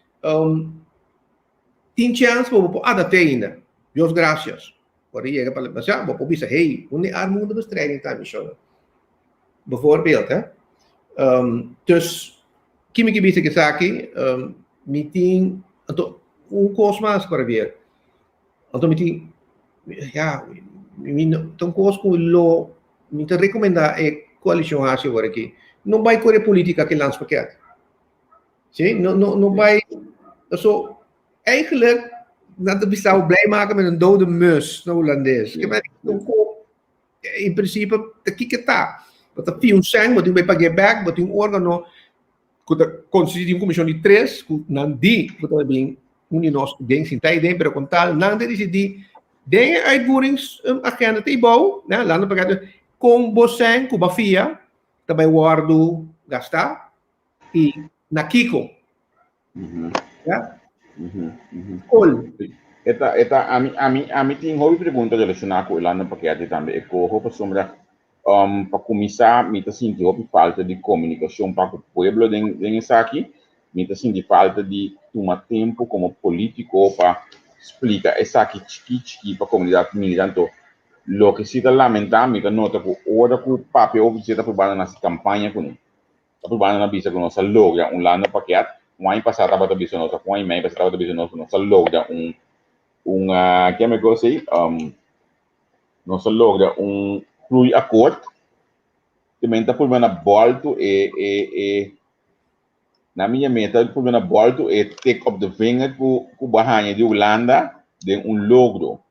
tin chèns ku bo por adapt'é ainda. Dios grasias. Ora yega pa basha, bo por bisa, hey, unda e armoedebestrijding ta mi shon? Bijvoorbeeld, hè. Dus, ki mi ke bisa ku esaki? Mi tin, anto, un kos mas para bier. Anto mi tin, ya, mi no, ta un kos ku lo, mi ta rekomendá e koalishon hasi awor aki. No bai kore politika ku e landspakket. Sí, no, no, no bai, so, eigenlijk, nan ta bisa bo blij maken met een dode mus na Hulandes. Ke men in principe ta kiko ta. Bo ta fia un sèn, bo tin ku bai pag'é bèk, bo tin un órgano ku ta konsistí di un komishon di tres ku nan di ku ta bin un di nos den sinta ei den, pero kon tal nan ta disidí den e uitvoeringsagenda ta ibou, né, landa pa kon bo sèn ku bo a fia ta bai wòrdu gastá i na kiko. Ya? Skol.
E ta, e ta, ami, ami, ami tin hopi pregunta relashoná ku e landenpakket tambe e koho pasobra um, pa kuminsá mi ta sinti hopi falta di komunikashon pa ku pueblo den den esaki. Mi ta sinti falta di tuma tempu komo polítiko pa splika esaki chikí chikí pa komunidat mira. Anto. Loke si ta lamentá, mi ta nota ku ora ku papia ofisial ta probando na hasi kampaña kuné, ta probando na bisa ku nos a logra un landenpakket. Un aña pasá tabata bisa nos, òf un aña i mei pasá tabata bisa nos ku nos a logra un un ke mi kos ei, nos a logra un groeiakkoord. Te men ta purba na bòltu e e e na mi meta purba na bòltu e tik op de vinger ku ku bo a haña di Hulanda den un logro.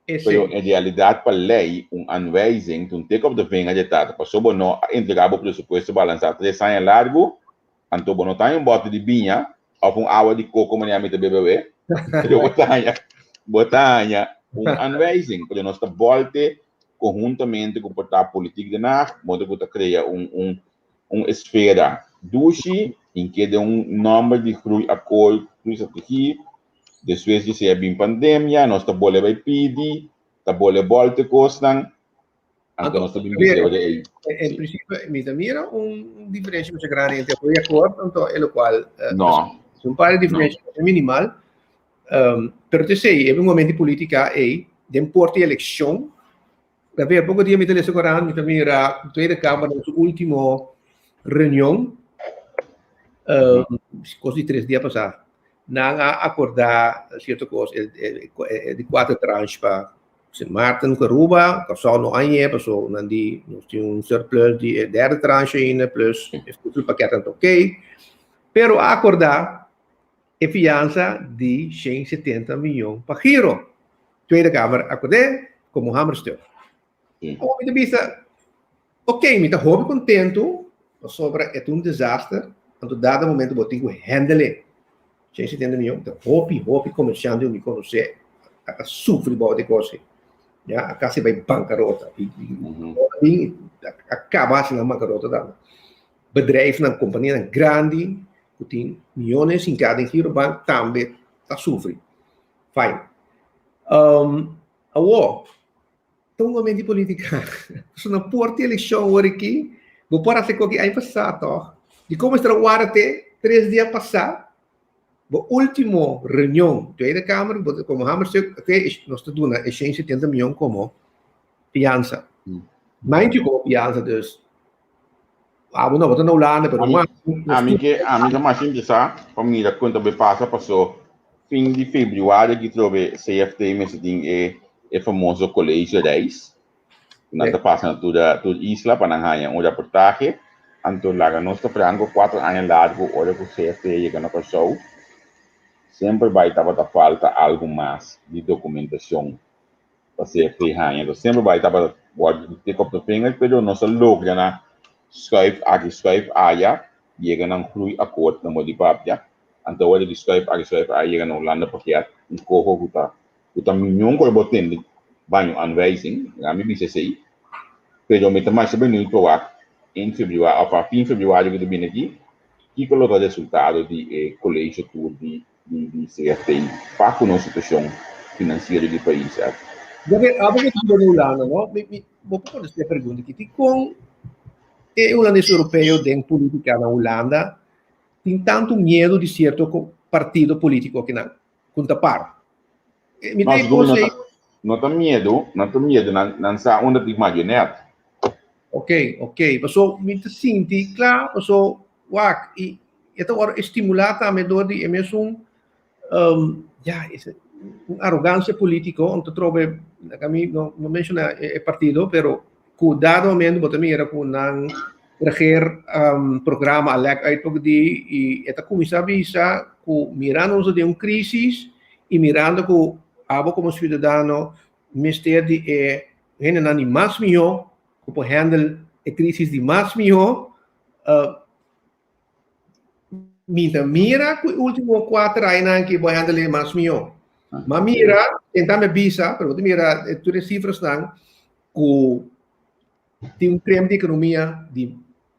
Pero en realidad pa ley un aanwijzing ta un tik op de vinger di tata paso bo no a entrega bo presupuesto balansa 3 aña largo, anto bo no ta haña un bote di biña of un awa di coco manera mi ta bebe awe, pero bo ta haña un aanwijzing. Pero nos ta bolte conhuntamente cu por ta politiek Den Haag, bo ta crea un esfera dushi en que de un nomber di groeiakkoord, groeistrategie. Despues di sea bin pandemia, nos ta bole bai pidi, ta bole bolte kosnan, anto nos ta bin bisa de ei.
En prinsipio, mi ta mira un diferensia mucho grandi entre groeiakkoord anto e lokual.
No.
Un par di diferensia no. Minimal. Pero te sei, e un momento di polítika ei, den porta di elekshon, a ver, poko dia mi ta lesa korant, mi ta mira Tweede Kamer na su último reunion, kos di 3 dia pasá, nan a akordá sierto kos, e di kuater tranche pa Sint Maarten, Aruba, Kòrsou no hañ'é, paso nan di nos tin un surplus di e derde tranche ainda, plus e voedselpakket ta ok. Pero a akordá e fiansa di 170 mion pa Giro. Tweede Kamer akord'é komo hamerstuk. Mi ta bisa, ok, mi ta hopi kontentu, pasobra e ta un desaster, anto dado momento bo tin ku handle e. 170 mion, ta hopi, hopi komersiante ku mi konosé a sufri bou di kos ei. Ya, a kasi bai bankarota. I a kaba hasi nan bankarota tambe. Bedrijfnan, kompanianan grandi ku tin miónes hinká den Girobank tambe ta sufri. Fine. Awor, ta un momento di polítika. So na porta di elekshon awor aki, bo por hasi koki aña pasá tòg. Di kon mester a warda te 3 dia pasá, bo último reunion Tweede Kamer, bo komo hamerstuk, oké, nos ta duna e 170 mion komo fiansa. Mind you, komo fiansa, dus abo no, bo ta na Hulanda, pero
mas. Ami ta mas interesá pa mira kon ta bai pasa, paso fin di febrüari aki trobe CFT mester tin e famoso college reis. Nan ta pasa na tur isla pa nan haña un reportahe. Anto laga nos ta franco, 4 aña largo ora ku CFT yega na Kòrsou, semper bai tabata falta algo mas di dokumentashon pa CFT haña. Anto semper bai tabata wòrdu tik op de vinger, pero nos a logra na schuif aki, schuif aya, yega na un groeiakkoord na di papia. Anto ora di schuif aki, schuif aya, yega na Hulanda pakket, un koho ku ta mion ku bo tende baño aanwijzing, mi bisa esei. Pero mi ta mas benieuwd pa wak in febrüari, òf a fin febrüari ku ta bini aki, kiko lo ta resultado di e college tour di CFT pa ku nos situashon finansiero di pais.
Ya ve, abo ku ta na Hulanda, no? Mi bo por contestar e pregunta aki. Di kon e hulandes europeo den polítika na Hulanda tin tantu miedu di sierto partido polítiko akinan, ku ta par?
Mi
ta
No, no ta, no ta miedu, no ta miedu, nan sa unda tin marionet.
Ok. Paso mi ta sinti, kla, paso wak i e ta wòrdu estimulá tambe dor di e mesun ja, un arogansia polítiko, anto trobe, mi no menshoná e partido, pero ku dado momento bo ta mira ku nan regeer programa a lek uit poko di i e ta kuminsá bisa ku mirando nos den un krisis i mirando ku abo komo siudadano mester di e hendenan di mas mihó ku por handle e krisis di mas mihó, mi ta mira ku e último 4 añanan ku bo handle mas mihó. Ma mira, tenta me bisa, pero bo ta mira tur e sifrasnan ku tin un krimp di ekonomia di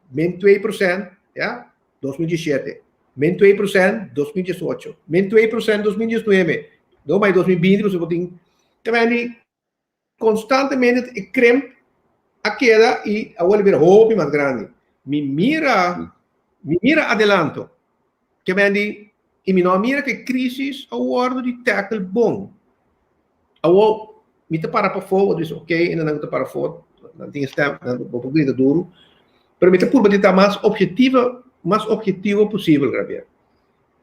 min 2%, ja, 2017, min 2% 2018, min 2% 2019, no bai 2020, pasobra bo tin, te konstantemente e krimp a keda i awor a bira hopi mas grandi. Mi mira adelanto. Ke men di, i mi no a mira ku e krisis a wòrdu di tackle bon. Awor. Mi ta para pafó, bo ta bisa ok, e nan ta para afó, nan tin e stèm, nan bo por grita duru, pero mi ta purba di ta mas obhetivo, mas obhetivo posibel, Javier.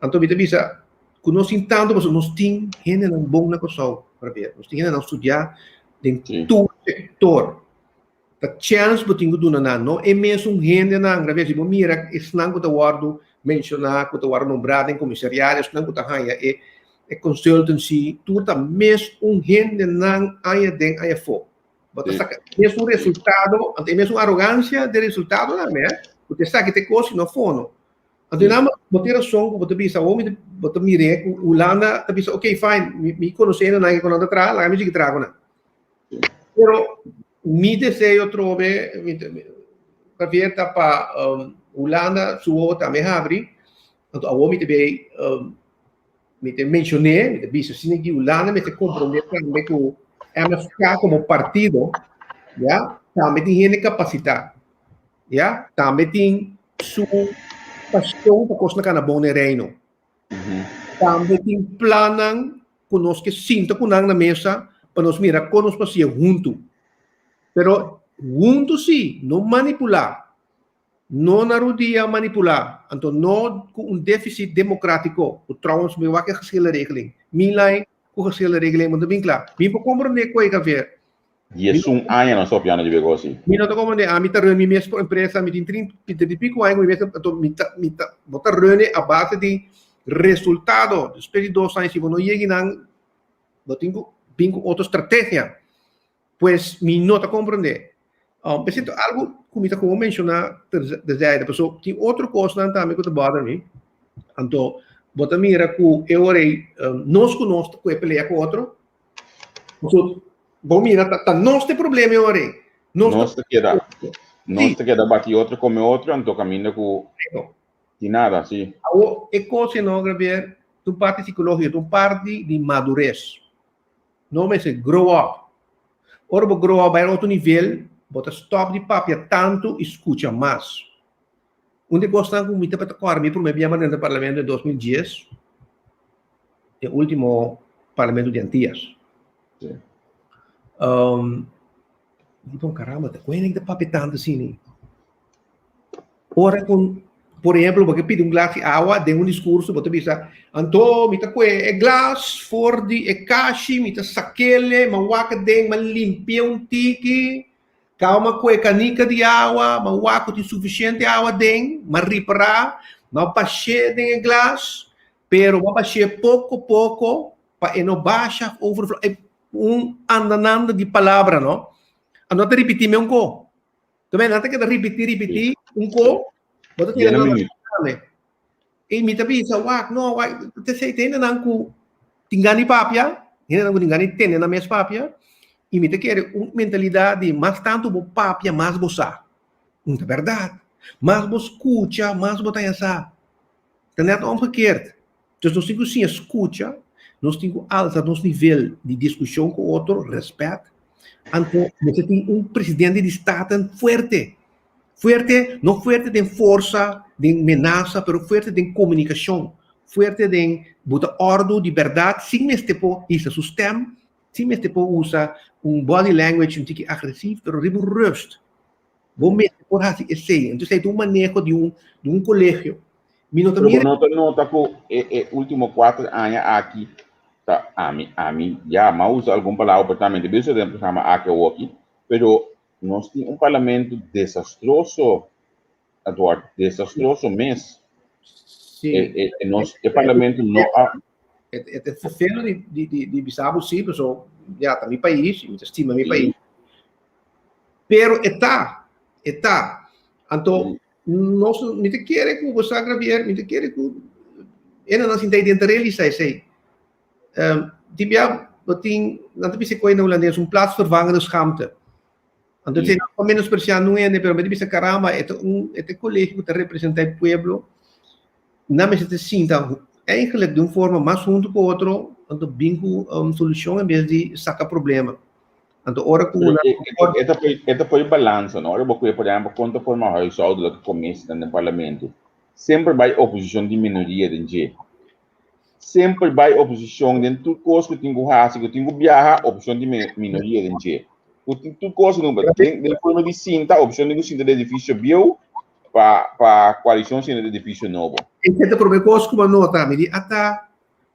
Anto mi ta bisa ku nos tin tantu pasobra nos tin hendenan bon na Kòrsou, Javier. Nos tin hendenan studiá den tur sektor. Ta chèns bo tin ku duna nan, no e mesun hendenan. Javier, si bo mira esnan ku ta wòrdu menshoná, ku ta wòrdu nombrá den komisariado, esnan ku ta haña e e consultancy, tur ta mes un hendenan aña den aña afó. Bo ta saka mesun resultado, anto e mesun arogansia den resultadonan, ku ta esaki ta e kos i no fono. Anto nan bo tin rason ku bo ta bisa awor mi bo ta mir'é ku Hulanda ta bisa ok fine mi mi konosé nan ku nan ta traha laga mi sigui traha ku nan. Pero mi deseo trobe mi Javier ta pa Hulanda su wowo tambe habri anto awor mi ta bay mi ta menshon'é mi ta bisa asina ki Hulanda mester komprondé tambe ku MFK komo partido ya tambe tin hende kapasitá. Ya, tambe tin su pasion pa kosnan kana bon den Reino. Tambe tin plannan ku nos ke sinta ku nan na mesa pa nos mira kon nos por hasié huntu. Pero huntu sí, no manipulá. No na rudia manipulá. Anto no ku un défisit demokrátiko, ku trouwens mi wak e geschillenregeling. Mi lai ku geschillenregeling bo ta bin kla. Mi por komprondé ku e Javier.
11 aña nos ta opiando di negoshi.
Mi no ta comprende, ami ta run mi mes por empresa, mi tin 30 y pico aña cu mi mes, anto mi ta, mi ta, bo ta run a base di resultado. Despues di dos aña si bo no yega nan, bo tin cu bin cu otro strategia. Pues mi no ta comprende. Um, esei ta algo cu mi ta como menciona terzijde, paso tin otro cosnan tambe cu ta bother mi. Anto, bo ta mira cu e ora ei, um, nos cu nos ta cu e pelea cu otro. Paso, Bo mira, ta, ta nos te problema e ora ei.
Nos, nos ta keda, nos ta keda bati otro come otro, anto caminda cu di nada, sí.
Awo, e cosa no, Javier, ta un parte psicológico, ta un parte di madurez. No mester grow up. Ora bo grow up bai otro nivel, bo ta stop di papia tanto y scucha mas. Un di e cosnan cu mi tabata corda mi prome biaha den parlamento den 2010, e ultimo parlamento di Antillas.
Sí.
Um, di bon caramba, ta kuen ta papia tanto asina? Ora con, por ejemplo, bo ke pidi un glas di awa den un discurso, bo ta bisa, anto mi ta kue e glas for di e kashi, mi ta sakele, ma wak den, ma limpia un tiki, kaba ma kue kanika di awa, ma wak ku tin suficiente awa den, ma ripara, ma bash'é den e glas, pero ma bash'é poko poko, pa e no basha overflow e un andanando di palabra no a no ta ripiti me un ko tambe nan ta keda ripiti ripiti un ko bo ta keda no e mi ta bisa wak no wak te sei te nan ku tin gani papia hende nan ku tin gani tende nan mes papia i mi ta kere un mentalidad di mas tantu bo papia mas bo sa un ta berdad mas bo skucha mas bo ta sa ta net omgekeerd. Dus nos tin ku siña skucha, nos tin ku alsa nos nivel di diskushon ku otro, rèspèt. Anto mester tin un presidente di Staten fuerte. Fuerte, no fuerte den forsa, den menasa, pero fuerte den komunikashon, fuerte den buta òrdu di bèrdat sin mester por hisa su stèm, sin mester por usa un body language un tiki agresief, pero riba un rust. Bo mester por hasi esei. Entonces ei ta un maneho di un di un kolegio. Mi no ta
Pero bo
mira.
no ta nota ku e e último kuater aña aki ta ami ami ya m'a usa algun palabra por tambe bisa den programa aki awoki, pero nos tin un parlamento desastroso Eduard, desastroso mes.
Sí.
E e e nos e parlamento no a
E e ta vervelend di di di di bisa bo sí, paso ya ta mi pais, mi ta stima mi
Sí.
pais. Pero e ta, e ta. Anto, nos, mi ta kere ku bo sa, Javier, mi ta kere ku e nan sinta ei den ta realisa esei. Um, di bia bo tin, nan ta bisa koi na hulandes, un plaatsvervangende schaamte. Anto, mm. pa menospreciar nun hende, pero mi ta bisa caramba, e ta un, e ta e colegio ku ta representa e pueblo, nan mester ta sinta eigenlijk di un forma mas hunto ku otro, anto bin ku un solucion en bes di saka problema. Anto ora ku
Pero e, e, e ta poi, e ta poi balansa, no? Ora bo kue, por ehempel, kon ta forma huishoudelijke commissie den parlamento. Semper bai oposicion di minoria den dje. Semper bai oposishon den tur kos ku tin ku hasi, ku tin ku biaha, oposishon tin minoria den dje. Ku tin tur kos ku den den forma di sinta, oposishon tin ku sinta den edifisio bieu pa pa koalishon sinta den edifisio nobo.
Esei ta promé kos ku mi a nota. Mi di, ata,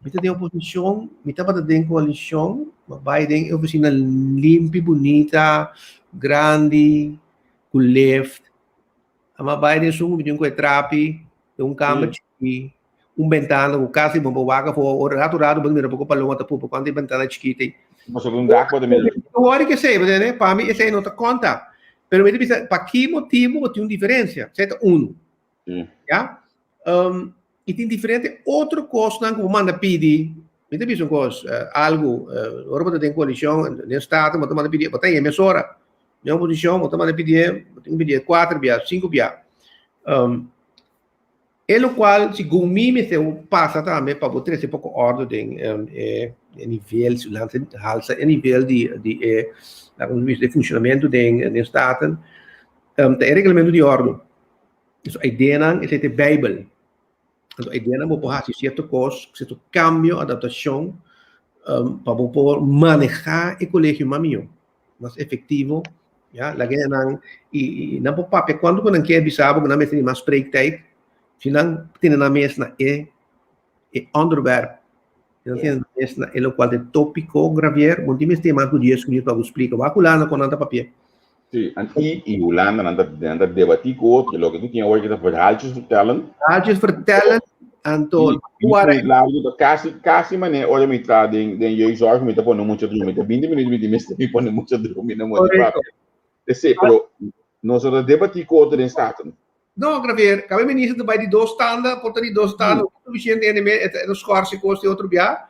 mi ta den oposishon, mi tabata den koalishon, mi a bai den e ofisina limpi, bunita, grandi, ku lift. Mi a bai den esun ku mi tin ku e trapi, den un kamber chikí. Un bentana ku kasi bo por wak afó, ora ratu ratu bo ta mira poko paloma ta pupa kuantu e bentana chikito ei.
Pasobra un dak bo ta mira.
No wòri ku esei, bo tende? Pa mi esei no ta konta. Pero mi ta bisa pa ki motibu bo tin un diferensia? Esei ta unu. Ya? I tin diferente otro kosnan ku bo manda pidi. Mi ta bisa un kos, algu, ora bo ta den koalishon, den Staten, bo ta manda pidi, bo ta haña mesora. Den oposishon bo ta manda pidié, bo tin ku pidié kuater bia, sinku bia. E lokual segun mi mester pasa tambe pa bo trese poko òrdu den e nivel, halsa e nivel di di e e funshonamentu den den Staten, ta e reglamento di òrdu. So ideanan esei ta e beibel. Anto ideanan bo por hasi sierto kos, sierto kambio, adaptashon pa bo por manehá e kolegio mas mihó. Mas efectivo, ya, laga e nan y y nan por papia cuanto cu nan kier bisa bo cu nan mester di mas spreektijd, si nan tene nan mes na e e onderwerp, si nan tene nan mes na e locual ta e topico graveer, bo no tin mester mas cu dies minuut pa bo splica, wak Hulanda con nan ta papia.
Si, y y Hulanda nan ta nan ta debati cu otro, loke cu tin awor ta verhaaltjes vertellen.
Verhaaltjes vertellen. Anto,
largo ta casi casi mane ora mi tra den den jeugdzorg mi ta pone mucha drumi ta 20 minuut mi tin mester mi pone mucha drumi na modi papia. Esei, pero nos no ta debati cu otro den Staten.
No, Gravier, cabe minister ta bay di dos tanda, por ta di dos tanda, no suficiente hende mes, e ta schorsi cos di otro bia.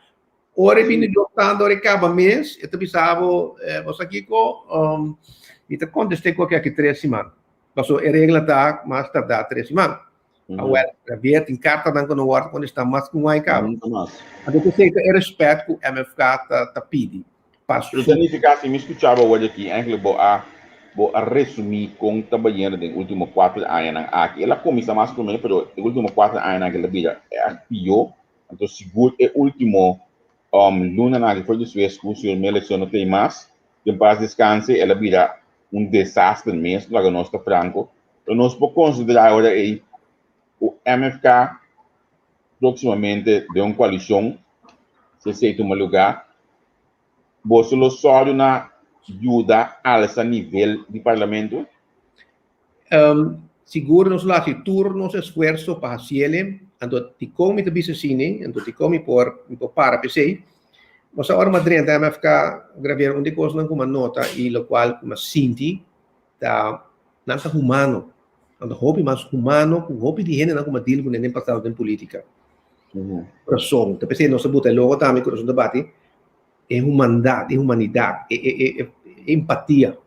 Ora e bini di dos tanda, ora e caba mes, e ta bisa bo, bo sa kico, mi ta conteste cu aki tres siman. Pasobra e regla ta mas tarda tres siman. Awel, Javier, tin kartanan ku no wòrdu kontestá mas ku un aña kaba.
Nunka mas.
Anto esei ta e rèspèt ku MFK ta pidi pa su.
Pero ta nifiká si mi skuchá bo awor aki, eigenlijk bo a bo a resumí kon ta bayendo den último kuater añanan aki. El a kuminsá mas promé, pero e último kuater añanan aki el a bira ègt pió. Anto sigur e último lunanan aki for despues ku señor Melikson no ta ei mas, den pas deskanse, el a bira un desaster mes, laga nos ta franko. Pero nos por konsiderá e ora ei ku MFK próksimamente den un koalishon, si esei tuma lugá, boso lo sòru na yuda alsa nivel di parlamento?
Sigur nos lo hasi tur nos esfuerso pa hasiel, anto dikon mi ta bisa asina, anto dikon mi por mi por para p'esei, pasobra ora mi a drenta MFK, Gravier, un di e kosnan ku mi a nota i lokual ku mi a sinti ta nan ta humano, nan ta hopi mas humano ku hopi di hendenan ku a deal kuné den pasado den politica. Kurason, ta p'esei nos a buta e logo tambe kurason ta bati, e humandat, e humanidat, e e e empatia.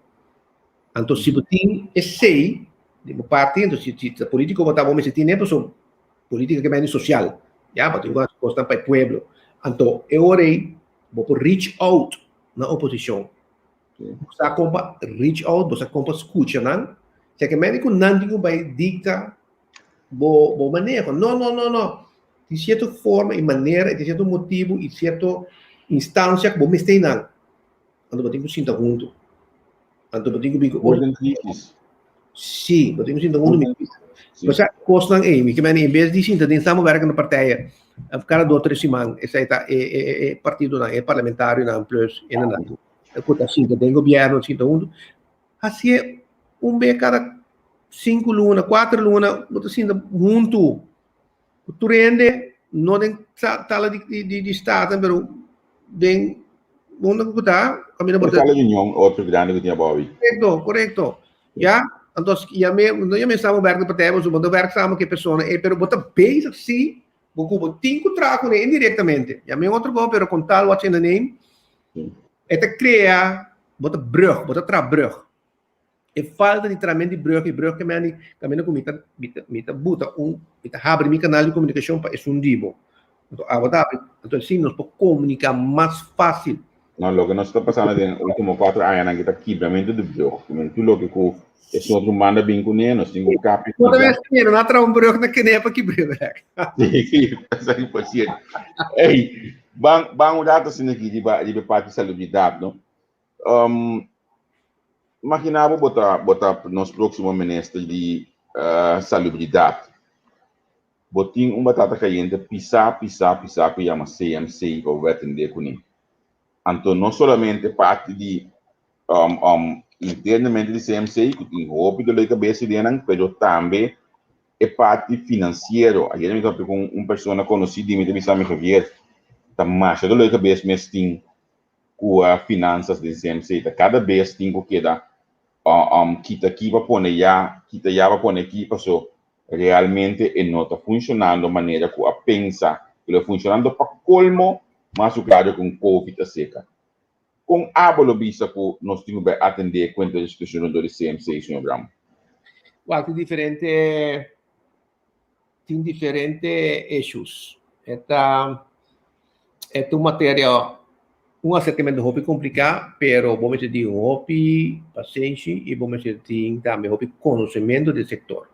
Anto si bo tin esei di bo parti, anto si si ta politico bo ta bo mester tin e pasobra politica ke mende social, ya, bo tin ku hasi kosnan pa e pueblo. Anto e ora ei bo por reach out na oposishon. Bo sa kon pa reach out, bo sa kon pa skucha nan. Sea ke mende ku nan tin ku bai dikta bo bo maneho. No, no, no, no. Tin sierto forma i manera i tin sierto motibu i sierto instansia ku bo mester nan. Anto bo tin ku sinta huntu. Anto bo tin ku bin ku
Ora den krisis.
Sí, bo tin ku sinta huntu. Mi Bo sa kosnan ei, mi ke mende en bes di sinta den samenwerkende partijen kada dos tres siman, esei ta e e e partidonan, e parlamentarionan plus hendenan ku ta sinta den gobièrnu sinta huntu, hasié un be kada sinku luna, kuater luna, bo ta sinta huntu ku tur hende, no den sala di di Staten, pero den unda ku ta, kaminda bo ta.
Sala di union, otro grandi ku tin abou ei.
Korekto, korekto. Ya, anto ya me, no ya me samenwerkende partij, bo ta werk samen ku e persona ei, pero bo ta bezig si Bo ku bo tin ku traha kuné indirektamente. Ya men otro kos, pero kon tal what's in the name, e ta krea, bo ta brug, bo ta traha brug. E falta di trahamentu di brug, i brug ke men di kaminda ku mi ta mi ta mi ta buta un, mi ta habri mi kanal di komunikashon pa esun di bo. Anto abo ta habri, anto asina nos por komuniká mas fásil.
No, loke nos ta pasando den último 4 añanan ku ta kibramentu di brug. Tur loke ku e otro manda bin kuné, nos tin ku kapi.
Kada bes ku nan traha un brug na kene pa kibr'é bek.
Sí, esaki por sierto. Ey, ban ban un rato asina aki riba riba e parti salubridat, no? Um, imagina bo bo ta bo ta nos próksimo minister di salubridat. Bo tin un batata kayente pisá, pisá, pisá ku yama CMC pa bo atendé kuné. Anto no solamente parti di internamente di CMC ku tin hopi dolor di kabes den nan, pero tambe e parti finansiero. Ayer mi papia ku un persona konosí di mi ta bisa mi, Javier, ta masha dolor di kabes mes tin ku finansas den CMC. Ta kada bes tin ku keda kita aki pa pone ya, kita ya pa pone aki, paso realmente e no ta funcionando manera cu a pensa cu lo funcionando pa colmo mas cu claro cu un covid a seca. Con abo lo bisa cu nos tin cu bay atende cuenta di situacion rondó di CMC, señor Bram?
Wak, tin diferente tin diferente issues. E ta e ta un materia un asercamento hopi complica, pero bo mester tin hopi pasenshi y bo mester tin tambe hopi conocemento di e sector.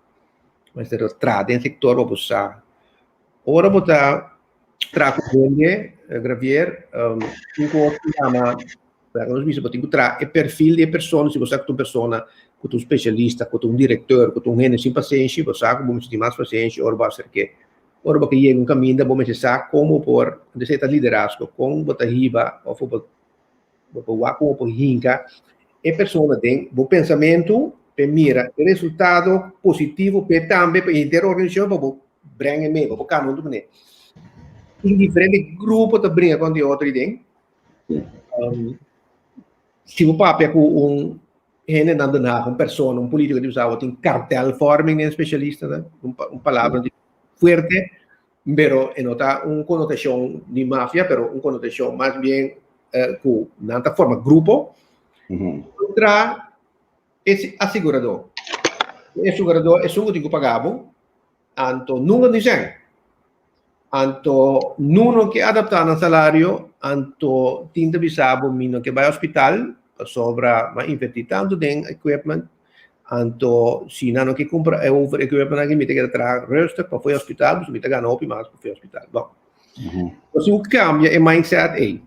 Mester traha den sector pa bo sa. Ora bo ta traha cu hende, Gravier, tin cu otro yama, nos bisa bo tin cu traha e perfil di e persona, si bo sa cu ta un persona cu ta un specialista, cu ta un director, cu ta un hende sin pasenshi, bo sa cu bo mester tin mas pasenshi ora bo acerk'é. Ora bo ke yega un kaminda bo mester sa kon bo por, antes e ta liderazgo, kon bo ta hiba òf bo bo por wak kon bo por hinka e persona den bo pensamentu p'e mira e resultado positivo p'e tambe pa henter organisashon pa bo brenga e mee, pa bo kambia huntu kuné. Tin diferente grupo ta bringa kontra e otro aden. Si bo papia ku un hende nan Den Haag, un persona, un politico di bisa bo tin kartelvorming den specialistanan, un palabra di fuerte, pero e no ta un konotashon di mafia, pero un konotashon mas bien ku nan ta forma grupo kontra e asiguradó. E asiguradó esun ku tin ku paga bo, anto nunka tin sèn. Anto nu no ke adaptá nan salario, anto tin ta bisa bo mi no ke bai hospital pasobra mi a invertí tantu den equipment, anto si nan no ke kumpra e over equipment aki mi ta keda traha rustig pa fo'i hospital pasobra mi ta gana hopi mas ku fo'i hospital. Bon, nos tin ku kambia e mindset ei.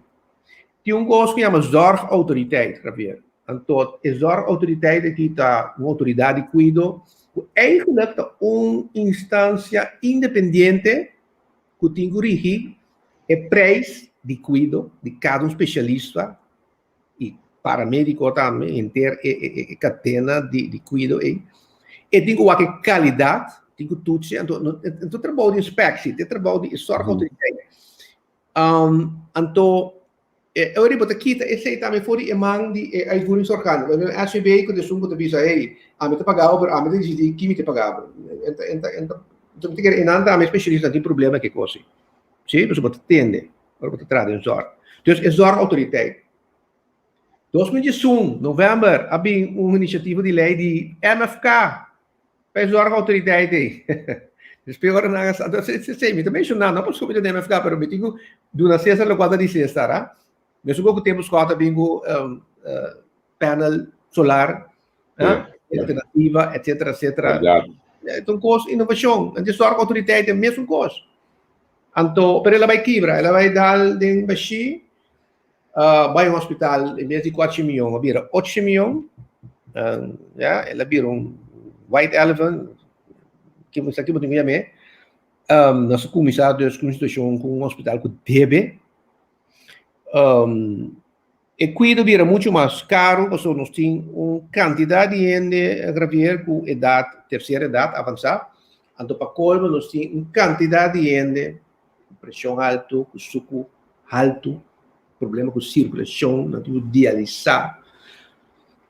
Tin un kos ku yama zorgautoriteit, Javier. Anto e zorgautoriteit aki ta un outoridat di kuido ku eigenlijk ta un instansia independiente ku tin ku rigi e prijs di kuido di kada un spesialista i paramediko tambe, henter e kadena di kuido ei. E tin ku wak e kalidat, tin ku tutsi, anto e trabou di inspeksie, e trabou di e zorgautoriteit. Anto e ora bo ta kita esei tambe for di e man di e uitvoeringsorgaan. Bo e SVB ku esun ku ta bisa hey, ami ta paga bo pero ami ta disidi ki mi ta paga bo. Enta enta enta mi ta kere enan tambe spesialista tin problema ku e kos ei. Si, pasobra bo ta tende ora bo ta traha den zorg. Dus e zorgautoriteit. 2011, novèmber, a bin un inisiativa di lei di MFK Pa e zorgautoriteit ei. Despues ora nan a sa, sey, mi ta menshoná, no pasobra mi ta den MFK, pero mi tin ku duna Cesar lokual ta di Cesar, ha. Mesun ku tempu Scott a bin ku panel solar, ha, alternativa, etcetera, etcetera. Ta un kos inovashon. Anto e zorgautoriteit e mesun kos. Anto, pero el a bai kibra, el a bai dal den bashí, bai un hospital en bes di kuater mion a bira ocho mion, ya, el a bira un white elephant, ki bo sa ki bo tin ku yam'é. Nos a kuminsá dus ku un situashon ku un hospital ku debe. E kuido bira muchu mas karu pasobra nos tin un kantidat di hende, Javier, ku edat, tersera edat avansá. Anto pa kolmo nos tin un kantidat di hende ku preshon haltu, ku suku haltu, problema ku sirkulashon, nan tin ku dialisá.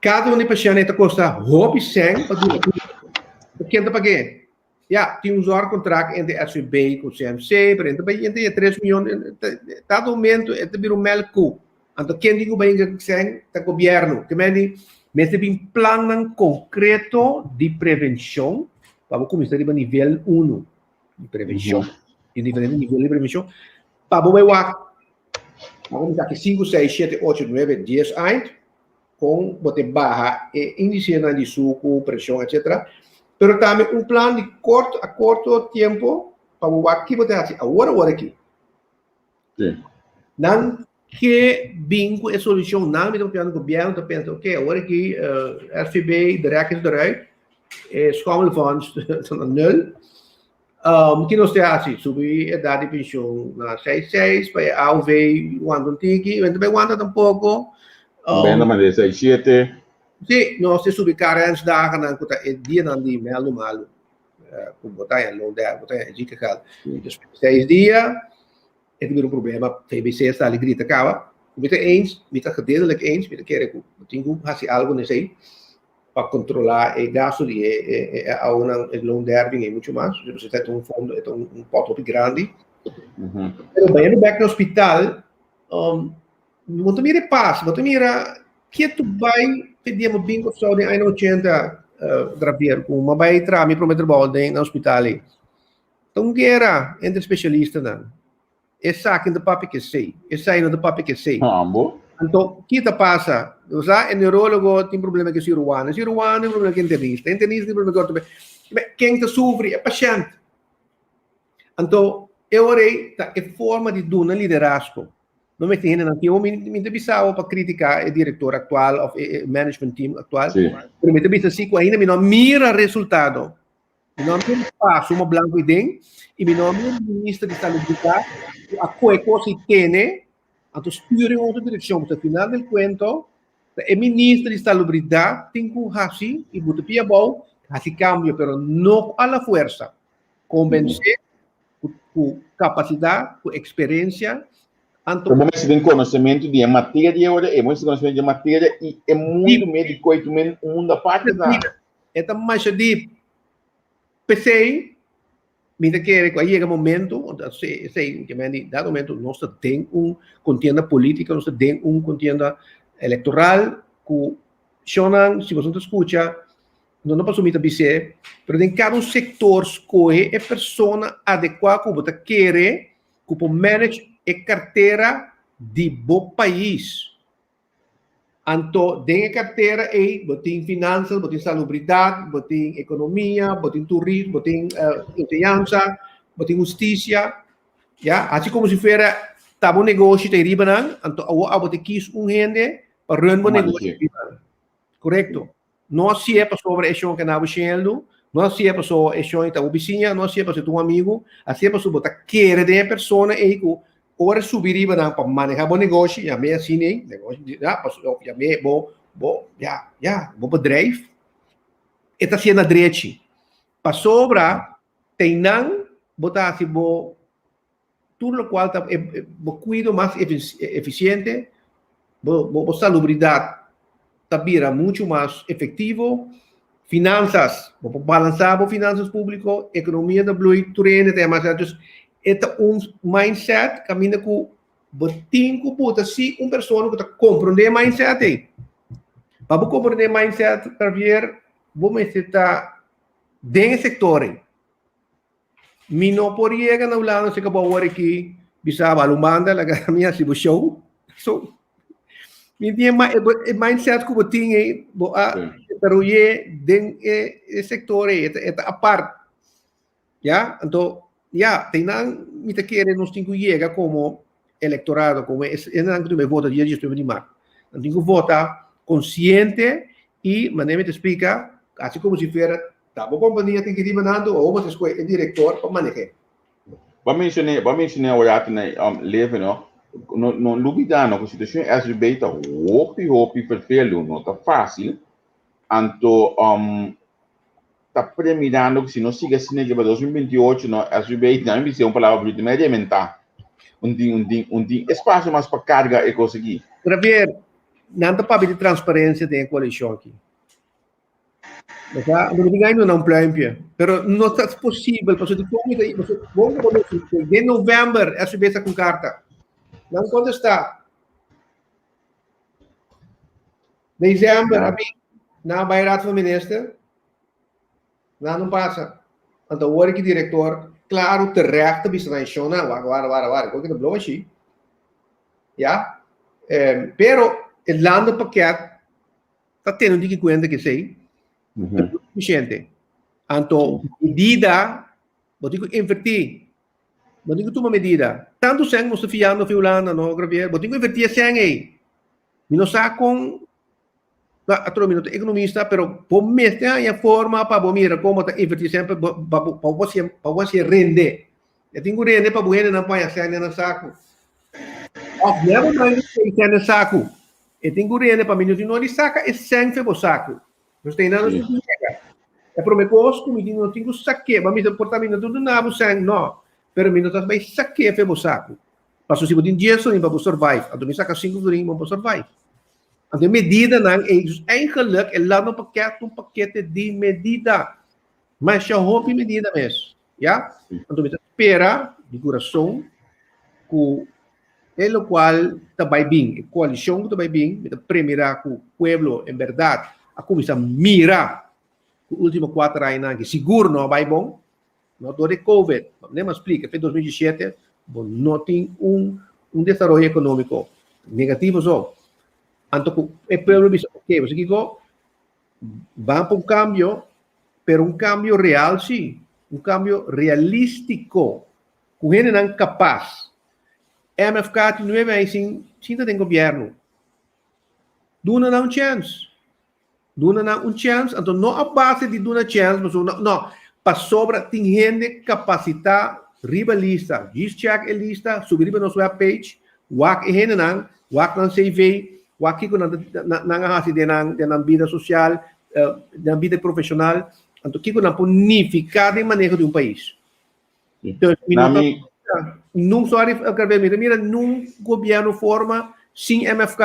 Kada un di pashènt ei ta kosta hopi sèn pa duna kuido. Ken ta pag'é? Ya, tin un zorgkontrakt entre SVB ku CMC, pero e ta bai entre e tres mion, ta momento e ta bira un mèlkkoe. Anto ken tin ku bai hinka ku sèn? Ta gobièrnu. Ke men di mester bin plannan konkreto di prevenshon pa bo kuminsá riba nivel unu di prevenshon. Tin diferente nivel di prevenshon pa bo bai wak. Bo kuminsá aki sinku, seis, shete, ocho, nuebe, dies aña kon bo te baha e índisenan di suku, preshon, etcetera. Pero tambe un plan di korto a korto tiempo pa bo wak ki bo ta hasi awor awor aki.
Sí.
Nan ke bin ku e solushon, nan mi ta papiando gobièrnu ta pensa oke awor aki SVB de rek is eruit, e schommelfonds ta na nul. Ki nos te hasi? Subi edat di penshon na seis seis pa e AOV wanta un tiki, men ta bai wanta tampoko.
Benda manda seis shete.
Sí, nos te subi karensdagennan ku ta e dianan di mèldu malu ku bo ta haña loon dèrg, bo ta haña ziekengeld. Dus seis dia e ta bira un problema, VBC a sali grita kaba. Mi ta eens, mi ta gedeeltelijk eens, mi ta kere ku bo tin ku hasi algu na esei. pa controla e gasto di e e e aonan e loonderving y mucho mas. Dus e ta un fondo, e ta un pot hopi grandi. Pero bayendo bek na hospital, um, bo ta mira e pas, bo ta mira ketu bai pe dia mo bin Kòrsou den aña 80, uh, Dravier, ku mo bai traha mi prome trabou den na hospital ei. Ta un guera entre specialistanan. Esaki no ta papia ke esei, esei no ta papia ke esei.
Ambo.
Anto, ki ta pasa? Bo sa, e neurólogo tin problema ku e siruhano, e siruhano tin problema ku e internista, e internista tin problema ku e ortopedista. Ken ta sufri? E pashènt. Anto, e ora ei ta e forma di duna liderazgo. No mester hendenan tin. Mi, mi ta bisa bo pa kritiká e direktor aktual òf e management team aktual, pero mi ta bisa si ku ainda mi no a mira resultado. Mi no a mira paso ma blanco i den, i mi no a mira minister di salubridat ku a kohe kos i tene, anto stuur den otro direkshon. Pasobra final del kuento ta e minister di salubridat tin ku hasi i buta pia abou, hasi kambio, pero no a la fuersa. Kombensé ku kapasidat, ku eksperensia, anto.
Bo mester tin konosementu di e materia ora ei, bo mester tin konosementu di e materia i e mundu médiko ei ta un mundu aparte ta.
E ta masha dip. P'esei, mi ta kere ku a yega momento, esei ke men di dado momento nos ta den un kontienda polítiko, nos ta den un kontienda elektoral ku shonnan, si boso no ta skucha, no ta pasobra mi ta bis'é, pero den kada un sektor skohe e persona adekuá ku bo ta kere ku por manage e kartera di bo pais. Anto den e kartera ei bo tin finansas, bo tin salubridat, bo tin ekonomia, bo tin turismo, bo tin enseñansa, bo tin hustisia. Ya, hasi komo si fuera ta bo negoshi ta ei riba nan, anto awor abo ta kis un hende pa run bo negoshi riba nan. Korekto. No hasié pasobra e shon ke na bo shendu, no hasié pasobra e shon ta bo bisiña, no hasié pasobra e ta un amigu, hasié pasobra bo ta kere den e persona ei ku ora e subi riba nan pa maneha bo negoshi, yam'é asina ei, negoshi, ya, pasobra yam'é bo, bo, ya, ya, bo bedrijf, e ta hasié na drechi. Pasobra teinan bo ta hasi bo tur lokual ta bo kuido mas efisiente, bo bo salubridat ta bira muchu mas efektivo, finansas, bo por balansá bo finansas públiko, ekonomia ta blui, tur hende ta yama asina. Dus e ta un mindset kaminda ku bo tin ku buta si un persona ku ta komprondé e mindset ei. Pa bo komprondé e mindset, Javier, bo mester ta den e sektor ei. Mi no por yega na Hulanda si ka bo awor aki bisa bo alun banda laga mi hasi bo show. So, mi tin e mindset ku bo tin ei, bo a desaroy'é den e e sektor ei, e ta apart. Ya, anto, ya, te nan mi ta kere nos tin ku yega komo elektorado, komo esnan ku tin bai vota dia diesnuebe di mart. Nan tin ku vota konsiente i manera mi ta splika, hasi komo si fuera Ta bo kompania tin ki riba nan tur o bo ta skohe e direktor pa maneh'é?
Bo a menshoné, bo a menshoné awor ati na leve no, no no lubida no ku situashon SVB ta hopi hopi ferfelu, no ta fásil, anto ta premirando ku si no sigui asina ke pa 2028 no SVB nan bisa un palabra bruto mi a rementá, un tin un tin un tin espasio mas pa karga e kos aki.
Javier, nan ta papia di transparensia den e koalishon aki. Bo no tin aña na un pluimpje. Pero no ta posibel, pasobra di kon mi ta, pasobra bon ku bo mester, den novèmber SVB sa ku un karta. Nan kontestá. Desèmber a bin, nan a bai Raad van Minister, nan no pasa. Anto awor ki direktor, klaro, terecht ta bisa nan, shonnan, wak, wara, wara, wara, kon ki ta blow ashi? Ya? Pero e landenpakket ta tene un tiki kuenta ku esei, pero no sufisiente. Anto medida, bo tin ku invertí, bo tin ku tuma medida. Tantu sèn nos ta fiando fi Hulanda, no, Gravier? Bo tin ku invertí e sèn ei. Mi no sa kon, atrobe mi no ta ekonomista, pero bo mester haña forma pa bo mira kon bo ta invertí sèn pa bo pa bo hasié rende. E tin ku rende pa bo hendenan por haña sèn den nan saku. Òf never mind e sèn den saku. E tin ku rende pa mi no tin no di saka e sèn fe bo saku. Nos ta henda nos tin ku yega. E promé kos ku mi tin no tin ku sak'é. Bo a mester por ta mi no ta duna bo sèn, no. Pero mi no ta bai sak'é fe bo saku. Pasobra si bo tin dies florin pa bo survive, anto mi saka sinku florin bo por survive. Anto e medidanan ei, dus eigenlijk e landenpakket ta un pakete di medida. Masha hopi medida mes. Ya? Anto mi ta spera di kurason ku e lokual ta bai bin, e koalishon ku ta bai bin, mi ta premira ku pueblo en bèrdat a kuminsá mira ku último kuater añanan aki sigur no a bai bon, no dor di covid, manera mi a splika, fe 2017 bo no tin un un desaroyo ekonómiko, negativo so. Anto ku e pueblo bisa oke, bo sa kiko? Ban pa un kambio, pero un kambio real sí, un kambio realístiko, ku hendenan kapas. MFK tin nuebe aña sin sin ta den gobièrnu. Duna nan un chèns. Duna nan un chèns, anto no a base di duna chèns, pasobra no, pasobra tin hende kapasitá riba lista. Djis chèk e lista, subi riba nos webpage, wak e hendenan, wak nan CV, Wak kiko nan ta nan a hasi den nan den nan bida sosial, den nan bida profeshonal, anto kiko nan por nifiká den maneho di un pais. Dus mi no ta nun sorry Carver, mi ta mira nun gobièrnu forma sin MFK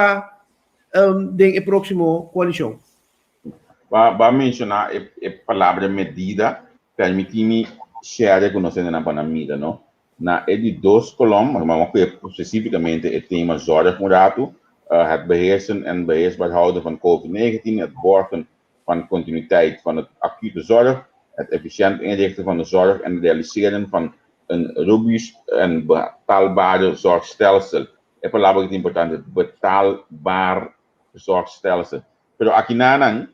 den e próksimo koalishon.
Ba ba menshoná e e palabra medida, permití mi share ku nos hendenan pa nan mira no. Na e di dos kolom, nos a papia spesífikamente e tema zorg un ratu, het beheersen en beheersbaar houden van Covid 19, het borgen van continuïteit van het acute zorg, het efficiënt inrichten van de zorg en het realiseren van een robuust en betaalbare zorgstelsel. E palabra ki ta importante, betaalbaar zorgstelsel. Pero akinanan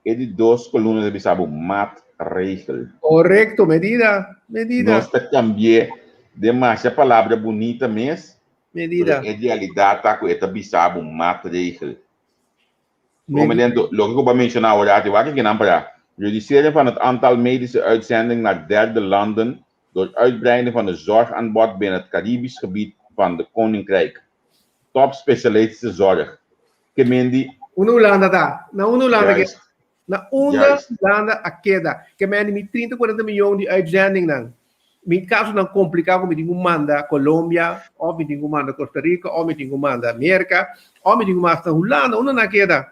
E di dos kolumna ta bisa bo maatregel.
Korekto, medida, medida.
Nos ta kambi'é den masha palabra bunita mes,
Medida.
pero e realidat ta ku e ta bisa bo maatregel. Komedento, loke ku bo a menshoná awor aki, wak kinan para, Reduceren van het aantal medische uitzending naar derde landen door uitbreiding van de zorgaanbod binnen het Caribisch gebied van de Koninkrijk. Topspecialistische zorg. Ke men di.
Unda Hulanda ta? Na unda Hulanda keda? Na unda Hulanda a keda? Ke men di mi trinta kuarenta miyon di uitzendingnan. Mi kasonan kompliká ku mi tin ku manda Colombia, òf mi tin ku manda Costa Rica, òf mi tin ku manda Merka, òf mi tin ku manda hasta Hulanda. Unda nan a keda?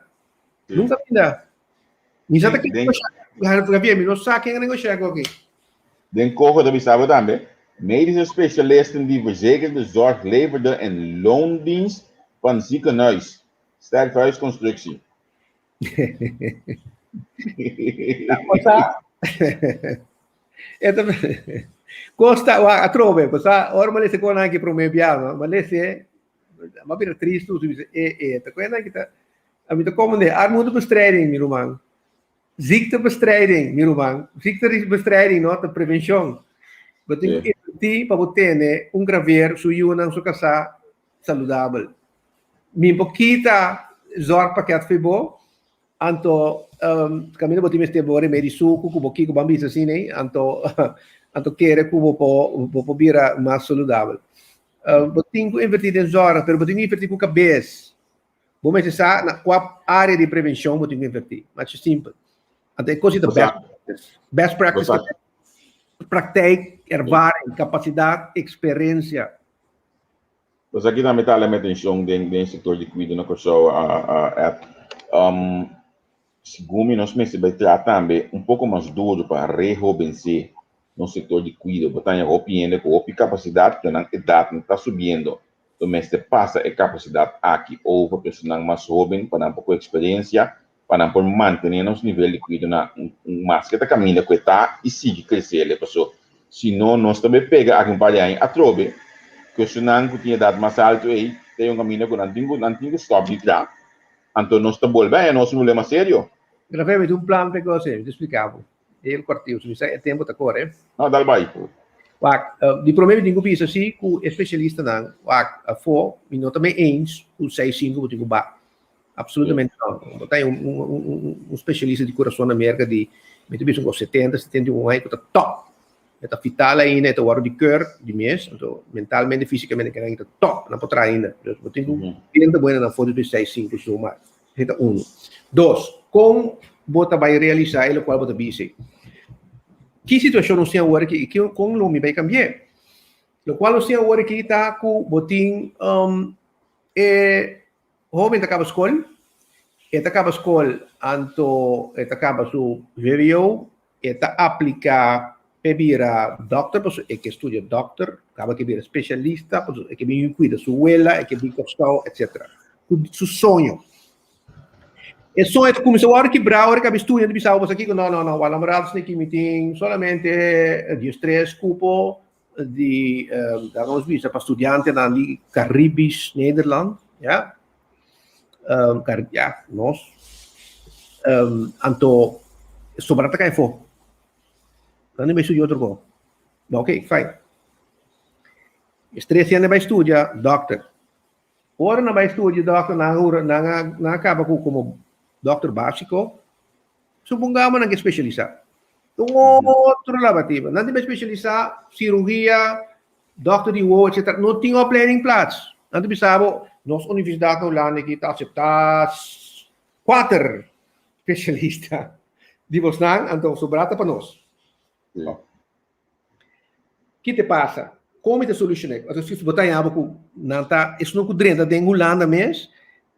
Nunka ainda. Mi sa ta kere negoshá, Javier, mi no sa ken a negoshá ku aki.
Den Kogo ta bisa bo tambe, Medische specialisten die verzekerde zorg leverden in loondienst van ziekenhuis, sterfhuisconstructie.
Osa, eta kosta wa atrobe, kosa ora malese kon aki prome bia, no? Malese, ma bira tristu, su bisa e e, ta kuena kita, a mi ta komende armoedebestrijding, mi ruman. Ziektebestrijding, mi ruman. Ziektebestrijding, no, ta prevenshon. Bo tin ku invertí pa bo tene un graver, su yunan, su kasá saludabel. Mi por kita zorgpakket fo'i bo, anto kaminda bo tin mester bo remedi suku ku bo kiko ban bisa asina ei, anto anto kere ku bo por bo por bira mas saludabel. Bo tin ku invertí den zorg, pero bo tin ku invertí ku kabes. Bo mester sa na kua área di prevenshon bo tin ku invertí. Masha simpel. Anto e kos ta best practice. Best practice praktijk, ervaring, kapasidat, eksperensia.
Pues aki tambe ta alema atenshon den den sektor di kuido na Kòrsou, Ed. Segun mi nos mester bai traha tambe un poko mas duru pa rehobensé nos sektor di kuido. Bo ta haña hopi hende ku hopi kapasidat, pero nan edatnan ta subiendo. Lo mester pasa e kapasidat aki over pa esunnan mas hóben pa nan por ku eksperensia, pa nan por mantené nos nivel di kuido na un maske ta kaminda ku e ta i sigui kresé. Paso si no nos ta bai pega aki un par di aña atrobe ku esunnan ku tin edat mas altu ei. Ta un kaminda ku nan tin ku nan tin ku stòp di traha. Anto nos ta bolbe haña nos un problema serio.
Grafé, mi tin un plan p'e kos ei, mi ta splika bo. E el kòrtiu, si mi sa e tempu ta kore.
No, dal bai.
Wak, di promé mi tin ku bisa si ku e spesialistanan, wak, afó mi no ta mee eens ku 6 5 bo tin ku ba. Absolutamente no. Bo ta un spesialista di kurason na Merka di, mi ta bisa un kos 70, 71 aña ku ta tòp. E ta vital ainda, e ta wòrdu di keur di mes, anto mentalmente, físikamente keda ta tòp, nan por traha ainda. Dus bo tin ku benta buena nan for di 6 5 zomaar. Esei ta unu. Dos, kon bo ta bai realisá e lokual bo ta bisa? Ki situashon nos tin awor aki i kon lo mi bai kambi'é? Lokual nos tin awor aki ta ku bo tin e hóben ta kaba skol, e ta kaba skol anto e ta kaba su vwo, e ta apliká p'e bira dòkter pasobra e ke studia dòkter, kaba ke bira spesialista pasobra e ke bin kuida su wela, e ke bin Kòrsou, etsetera. Ku su soño. E soño ta kuminsá wòrdu kibrá ora e kaba e studia, e ta bisa bo kiko, no, no, no, wak lamorado esaki mi tin solamente 13 kupo di, laga nos bisa, pa studiantenan di Caribisch Nederland, ya, ya, nos, anto sobra ta kai afó. Nan no bai studia otro kos. Ok, fine. Es tres hende bai studia dòkter. Ora nan bai studia dòkter, nan a hura, nan a, nan a kaba ku komo dòkter básiko. Supongamos nan ke spesialisá. Un otro labativa. Nan tin bai spesialisá sirugia, dòkter di wowo, etsetera. No tin opleidingplaats. Nan ta bisa bo, nos universidat na Hulanda aki ta aseptá kuater spesialista di bosnan, anto sobrá ta pa nos. Ki te pasa? Kon mi ta solushoné? Anto si bo ta haña bo ku nan ta esnan ku drenta den Hulanda mes,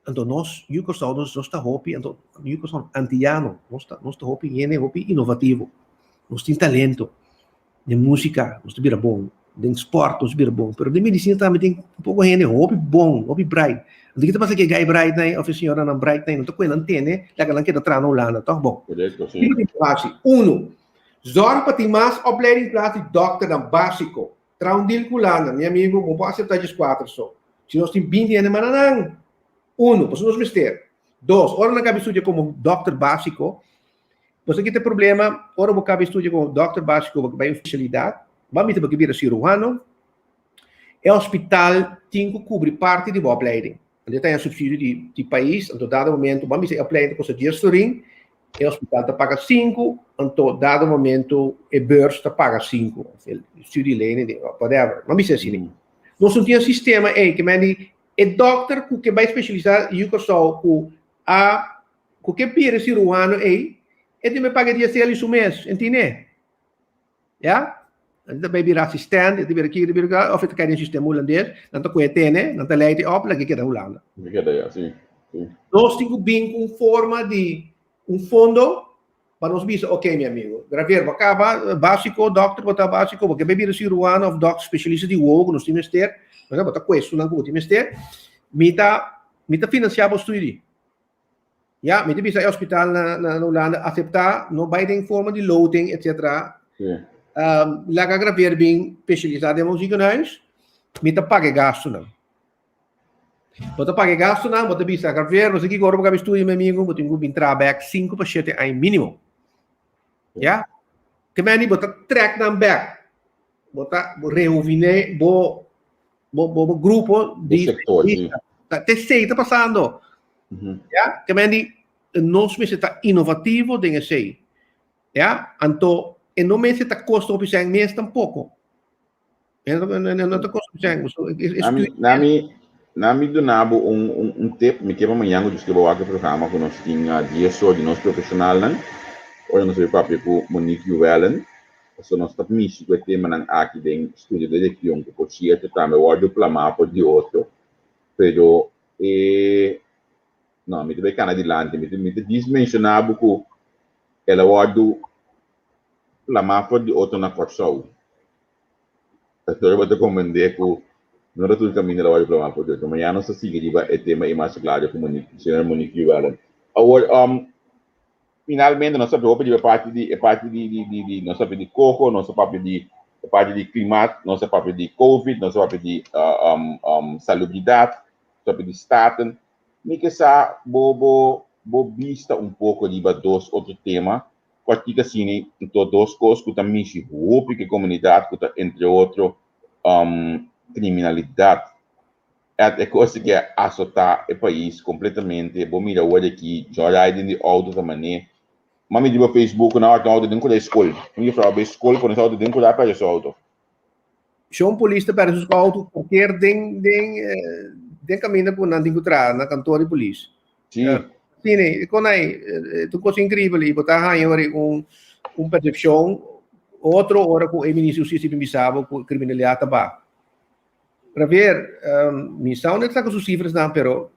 anto nos yu Kòrsou nos nos ta hopi, anto yu Kòrsou antiano, nos ta nos ta hopi hende hopi inovativo. Nos tin talento den músika, nos ta bira bon, den spòrt nos ta bira bon, pero den medisina tambe tin un poko hende hopi bon, hopi bright. Anto ki ta pasa ku e guy bright nan ei òf e señoranan bright nan ei no ta kue nan tene laga nan keda traha na Hulanda, tòg? Bon,
Korekto, si.
Kiko tin ku hasi? Unu, Zorg pa tin mas opleidingplaats di dokternan básiko. Traha un deal ku Hulanda, mi amigu, bo por aseptá 14 so. Si nos tin 20 hende manda nan. Unu, pasobra nos mester. Dos, ora nan kabi studia komo dokter básiko, pasobra kita e problema, ora bo kabi studia komo dokter básiko, bo bai un spesialidat, bo a mester bo ke bira siruhano, e hospital tin ku kubri parti di bo opleiding. Anto e ta haña subsidio di di pais, anto dado momento, ban bisa e opleiding ta kosta 10 florin, e hospital ta paga 5, anto dado momento e beurs ta paga 5, of e studielening, di whatever, ban bisa asina. Nos no tin e sistema ei, ke men di e dokter ku ke bai spesialisá yu Kòrsou ku a ku ke bira siruhano ei, e tin bai paga 10 sel di su mes, entine? Ya? Nan ta bai bira asistent, e ta bira ki, e ta bira ka, of e ta kai den sistema hulandes, nan ta kohe tene, nan ta leid e op, laga e keda Hulanda.
E keda ya, si, si.
Nos tin ku bin ku un forma di un fondo pa nos bisa, ok mi amigo, Gravier, bo a kaba básiko, dòkter bo ta básiko, bo ke bai bira siruhano òf dòkter spesialista di wowo ku nos tin mester, bo ta kohe esunnan ku bo tin mester, mi ta mi ta finansiá bo studi. Ya, mi ta bisa e hospital na, na, na Hulanda acepta, no bai den forma di loting, etcetera. Laga Gravier bin specialisa den un ziekenhuis, mi ta paga e gastunan. Bo ta paga e gastunan, bo ta bisa Gravier, no sé kiko ora bo kabi studia, mi amigo, bo tin ku bin traha bek 5 pa 7 aña minimo. Ya? Te meni bo ta trek nan bek. Bo ta rejuvené bo grupo di
sector, sí.
Te sei ta pasando. Ya? Te meni nos mester ta inovativo den esei. Ya? Anto e no mester ta kosto hopi sèn mes tampoko. E no ta kosto hopi sèn. So, e
Na mi duna bo un tip, mi ke pa mañan ku djis ke bo wak e programa ku nos tin 10 or di nos profeshonalnan. Ora nos a papia ku Monique Juwelen. So nos ta mishi ku e temanan aki den studio de region ku por sierto tambe wòrdu plamá por di otro. Pero e no, mi ta bai kana dilanti, mi ta djis menshoná bo ku el a wòrdu plamá for di otro na Kòrsou. Pastor bo ta comprende ku no ta tur kaminda el a wòrdu plamá for di otro. Mañana nos ta sigui riba e tema i mas klaro ku Monique, señora Monique Llewellyn. Awor, finalmente nos papia hopi di e parti di e parti di di di di nos papia di coho, nos a papia di e parti di klimaat, nos a papia di covid, nos a papia di salubridad. papia di Staten. Mi ke sa bo bo bo bista un poko riba dos otro tema kòrtik asina, anto dos kos ku ta mishi hopi ku e komunidat ku ta entre otro kriminalidat. At e kos ke a asotá e pais kompletamente. Bo mira awor aki joyride den di outo ta man'é. M'a mira riba Facebook ku nan a wak un outo den kura e skol. Un jufrou a bai skol pone su outo den kura a pèrdè su outo.
Shon polis ta pèrdè su outo parkeer den den den kaminda ku nan tin ku traha na kantor di polis.
Sí.
Tine, e kon ai, ta un kos inkribel i bo ta haña ora un un persepshon otro ora ku e minister di hustisia bin bisa bo ku kriminalidat ta baha. Javier, mi sa unda ta saka su sifrasnan, pero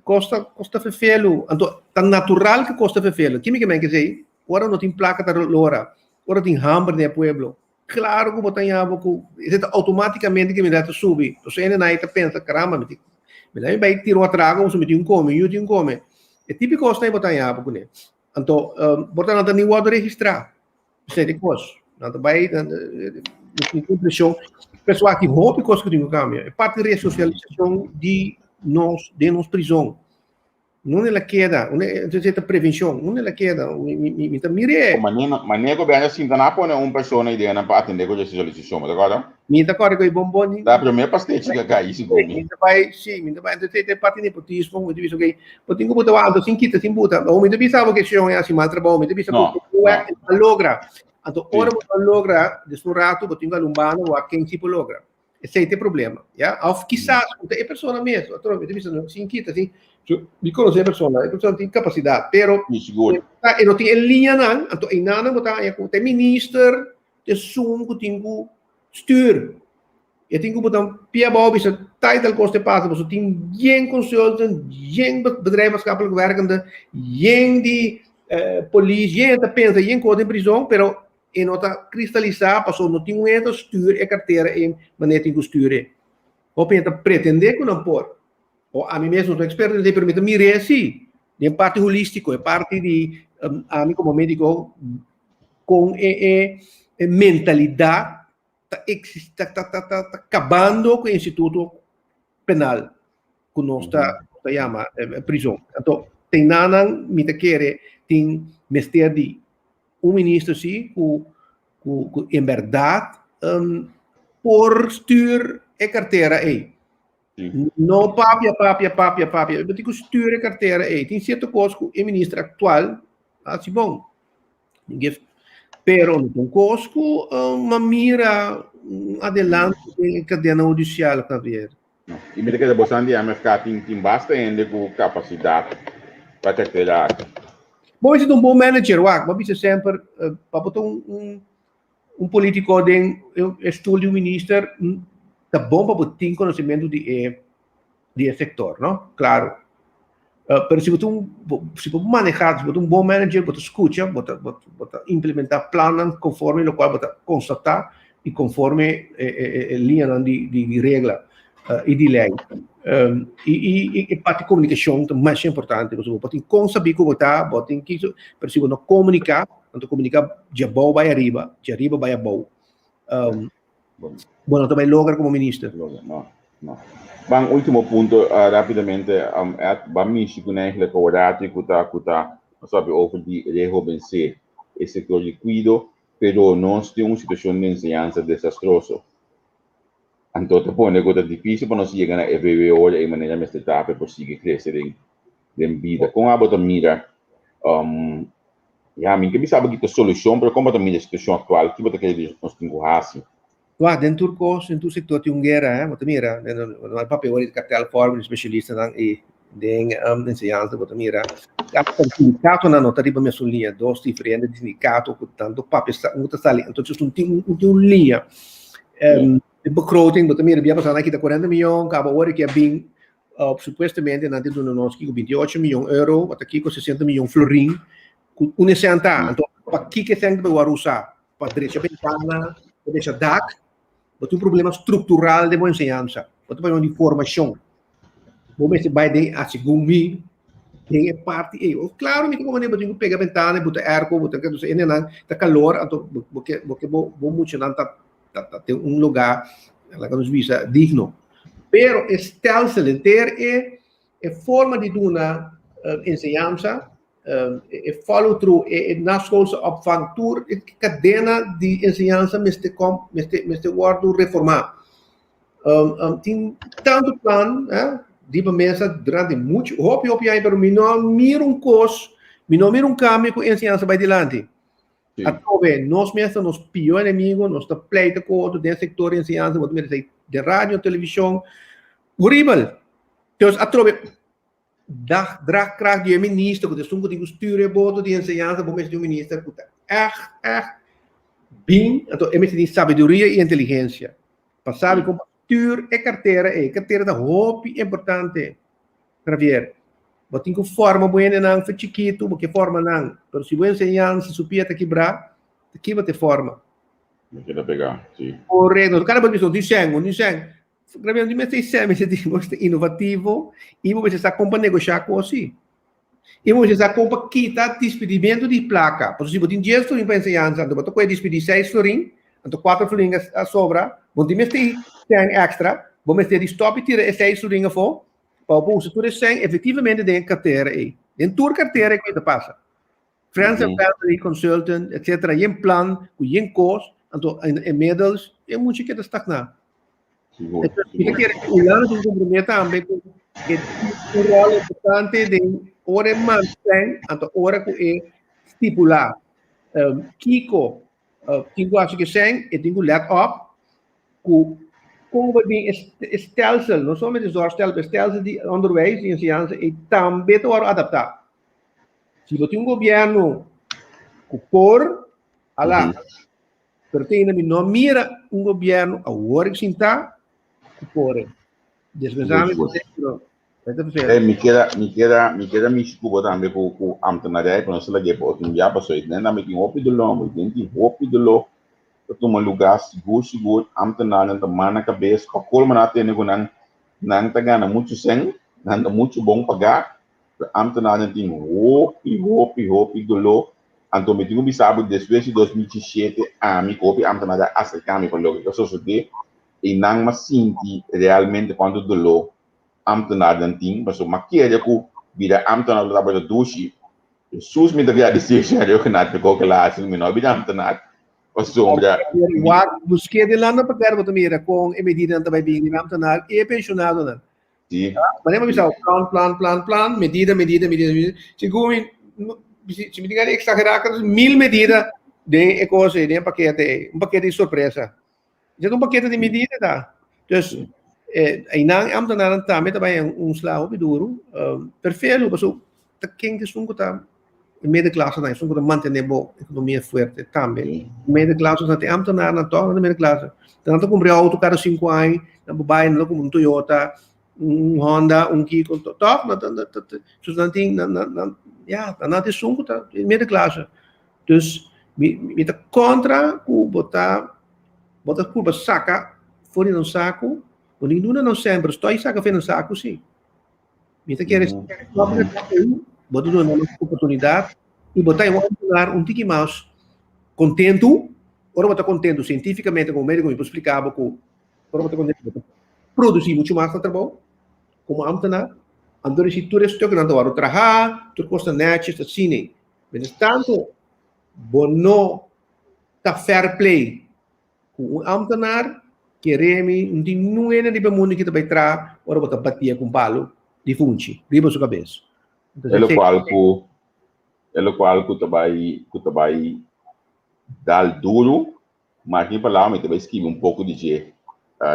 kos ta kos ta fefelu. Anto ta natural ku kos ta fefelu. Kimi ke men ke sei? Ora no tin plaka ta lora, ora tin hamber den e pueblo. Klaro ku bo ta haña bo ku esei ta outomátikamente kriminalidat ta subi. Pasobra hende nan ta pensa, karamba, mi tin mi ta bai tira un atrako pasobra mi tin un kome, mi yu tin un kome. E tipo di kosnan ei bo ta haña bo kuné. Anto, bo ta nan ta ni wòrdu registrá. Esei ta e kos. Nan ta bai, nan tin impreshon. Perso aki hopi kos ku tin ku kambia. E parti resosialisashon di nos den nos prizon. Nunde el a keda? Entonces e ta prevenshon. Nunde el a keda? Mi ta mir'é.
Manera gobièrnu a sinta nan a pone un persona ei den nan pa atendé ku resosialisashon, bo ta kòrda?
Mi ta kòrda ku e bonbon.
Ta promé pastechi ku a kai, segun
mi. Mi ta bai, sí, mi ta bai. Entonces e ta e parti nepotismo, mi ta bisa oke, bo tin ku buta wak, anto sin kita, sin buta. Mi ta bisa bo ke shon e hasi mal trabou, mi ta bisa ku e no a logra. Anto ora bo no a logra, des un ratu bo tin ku alumbando wak ken si por logra. Esei ta e problema, ya. Of kisas ku ta e persona mes, otro mi ta bisa no, sin kita, sin, mi konosé e persona, e persona tin kapasidat, pero e no tin e liñanan, anto einanan bo ta haña ku ta e minister, Esun ku tin ku stuur. E tin ku bota un pia abou bisa tal i tal kos te pasa pasobra tin yen consultant, yen bedrijf maatschappelijk werkende, yen di polis, yen ta pensa yen kos den prizon pero e no ta kristalisá pasobra no tin un hende ta stuur e kartera ei manera tin ku stuur e. Hopi hende ta pretendé ku nan por. O ami mes no ta eksperto den esei pero mi ta mir'é si den parti holístiko, e parti di ami komo médiko kon e e e mentalidat ta exist ta ta ta ta kabando ku e instituto penal ku nos ta ta yama prizon. Anto ten nanan mi ta kere tin mester di un minister si ku ku ku en bèrdat por stuur e kartera ei. No papia, papia, papia, papia. Bo tin ku stuur e kartera ei. Tin sierto kos ku e minister aktual a hasi bon. Gift. Pero no ta un kos ku a mira un adelanto den e kadena hudisial, Javier.
No. I mi ta kere bosan di MFK tin tin basta hende ku kapasidat pa kartera aki.
Bo mester ta un bon manager, wak. Bo bisa semper pa bo ta un un Un politico den e stoel di un minister ta bon pa bo tin conocimento di e di e sector, no? Claro. Pero si bo ta un si bo maneha, si bo ta un bon manager, bo ta scucha, bo ta bo ta implementa plannan conforme locual bo ta constata y conforme e e e liñanan di di regla y di ley. Y y e parti comunicacion ta masha importante, pasobra bo por tin con sabi cu bo ta, bo tin kico, pero si bo no comunica, Anto komunika dje abou bai ariba, dje ariba bai abou. Um, bo no ta bai logra komo minister.
Logra, no, no. Ban último punto uh, rápidamente, um, Ed, ban mishi ku eigenlijk orati ku ta ku ta nos papia over di rehobense e sektor di kuido, pero nos tin un situashon di enseñansa desastroso. Anto ta pone ku ta difísil pa nos yega na e VWO di e manera mester ta pa e por sigui krese den den bida. Kon abo ta mira um, ya, mi ke bisa abo kita solushon, pero kon bo ta mira e situashon aktual? Ki bo ta kere di nos tin ku hasi?
Wak, den tur kos, den tur sektor tin un guera, eh, bo ta mira, den no a papia ora di kartelvorming, di spesialistanan i den um, enseñansa bo ta mira, hasta sindikatonan no ta riba mesun liña, dos diferente di sindikato ku tantu papia sa, un ta sali, entonces un tin un tin un liña. Um, de begroting, bo ta mira, bia pasá nan a kita 40 miyon, kaba ora ke a bin Supuestamente nan ta duna nos kiko 28 miyon euro, ota kiko 60 miyon florin, ku un esei ta. Anto, pa kiko esei ta bai wòrdu usá? Pa drecha bentana, pa drecha dak? Bo tin un problema struktural den bo enseñansa. Bo ta problema di formashon. Bo mester bai den, segun mi, den e parti ei. O klaro mi ta manera bo tin ku pega bentana, buta airco, buta ke, entonces hendenan ta kalor, anto bo ke bo ke bo muchanan ta ta ta den un lugá, laga nos bisa, digno. Pero e stelsel henter e e forma di duna enseñansa, e follow through, e naschoolse opvang, tur e kadena di enseñansa mester kom, mester mester wòrdu reformá. Tin tantu plan riba mesa durante muchu hopi hopi aña pero mi no a mira un kos, mi no a mira un kambio ku enseñansa bai dilanti. Atrobe, nos mes ta nos pió enemigo, nos ta pleita ku otro den sektor di enseñansa, bo ta mira esei den radio, televishon, horibel. Entonces, atrobe, dag, draagkracht di e minister, ku ta esun ku tin ku stuur e boto di enseñansa, bo mester di un minister ku ta ègt, ègt bin, anto e mester tin sabiduria i inteligensia pa sabi kon pa stuur e kartera ei. E kartera ta hopi importante. Javier, bo tin ku forma bo hendenan for chikitu, bo ke forma nan, pero si bo enseñansa su pia ta kibrá, ta kiba te forma.
No keda pegá, si.
Korekto, kada bo bisa un tin sèn, un tin sèn. Javier, no tin mester sèn, mester tin bo mester inovativo i bo mester sa kon pa negoshá kos si. I bo mester sa kon pa kita dispidimentu di plaka. Pasobra si bo tin dies florin pa enseñansa, anto bo ta kohe dispidí seis florin, anto kuater florin a sobra, bo no tin mester sèn èkstra, bo mester di stòp i tira e seis florin afó, Pa bo usa tur e sèn efectivamente den e cartera ei. Den tur cartera ei ku ta pasa. Friends and family, consultant, etc. Yen plan ku yen kos, anto inmiddels e mucha keda stagná.
Sigur,
Mi ta kere ku Hulanda tin kompromé tambe ku e tin un ròl importante den ora e mantén, anto ora ku e stipulá kiko tin ku hasi ku e sèn, e tin ku lèt òp ku kon bo bin e stelsel, no solamente zorgstelsel, pero e stelsel di onderwijs, di enseñansa, e tambe ta wòrdu adaptá. Si bo tin un gobièrnu ku por, ala, pero te ainda mi no a mira un gobièrnu awor ku sintá ku por. Despensa mi, pero
Hey, mi keda, mi keda, mi keda mishi ku bo tambe ku ku ambtenarij, pero no se lag'é pa otro un bia, pasobra e den tambe tin hopi doló, bo den tin hopi doló ta tuma lugá, sigur sigur ambtenarnan ta man na kabes, pa kolmo nan a tende ku nan nan ta gana muchu sèn, nan ta muchu bon pagá, pero ambtenarnan tin hopi hopi hopi doló, anto mi tin ku bisa bo despues di 2017 ami ku hopi ambtenar a aserká mi pa loke ta sosodé i nan mas sinti realmente kuantu doló ambtenaarnan tin, pasobra m'a kere ku bira ambtenaar lo tabata dushi. Hesus mi ta gradisé señor Renato ku loke el a hasi, mi no a bira ambtenaar pasobra
mi. Wak, busk'é den landa pa tera bo ta mira kon e medidanan ta bai bini riba ambtenaar i e penshonadonan.
Si.
Manera mi a bisa plan, plan, plan, plan, medida, medida, medida, medida. Segun mi, si mi tin gana di eksagerá, mil medida den e kos ei, den e pakete ei, un pakete di sorpresa. Esei ta un pakete di medida ta. Dus, eh, einan ambtenaren tambe ta bai un sla hopi duru. Um, perfelu, paso ta ken ta esun ku ta e middenklasse nan, esun ku ta mantene bo ekonomia fuerte tambe. Middenklasse nan te ambtenaren tòg nan ta middenklasse. Nan ta kumpra auto kada sinku aña, nan por bai, nan ta kumpra un Toyota, un Honda, un kiko, tòg nan ta, nan ta, so nan tin, nan, nan, nan, ya, nan ta esun ku ta middenklasse. Dus, mi, mi ta kontra ku bo ta Bo ta purba saka for di nan saku, bo ni duna nan sèn, pero stòi saka for di nan saku sí. Mi ta kere bo ta duna nan oportunidat i bo ta un un tiki mas kontentu, ora bo ta kontentu sientífikamente komo médiko mi por splika bo ku ora bo ta kontentu bo ta produsí muchu mas na trabou komo ámtenar, anto di tur e stuknan ta wòrdu trahá, tur kos ta nètjes, ta asina. Mientrastanto bo no ta fair play ku un ambtenaar kere mi no tin niun hende riba e mundo ki ta bai traha ora bo ta batia ku un palu di funchi riba su kabes.
E lokual ku e lokual ku ta bai ku ta bai dal duru mas mi palabra mi ta bai skibi un poko di dje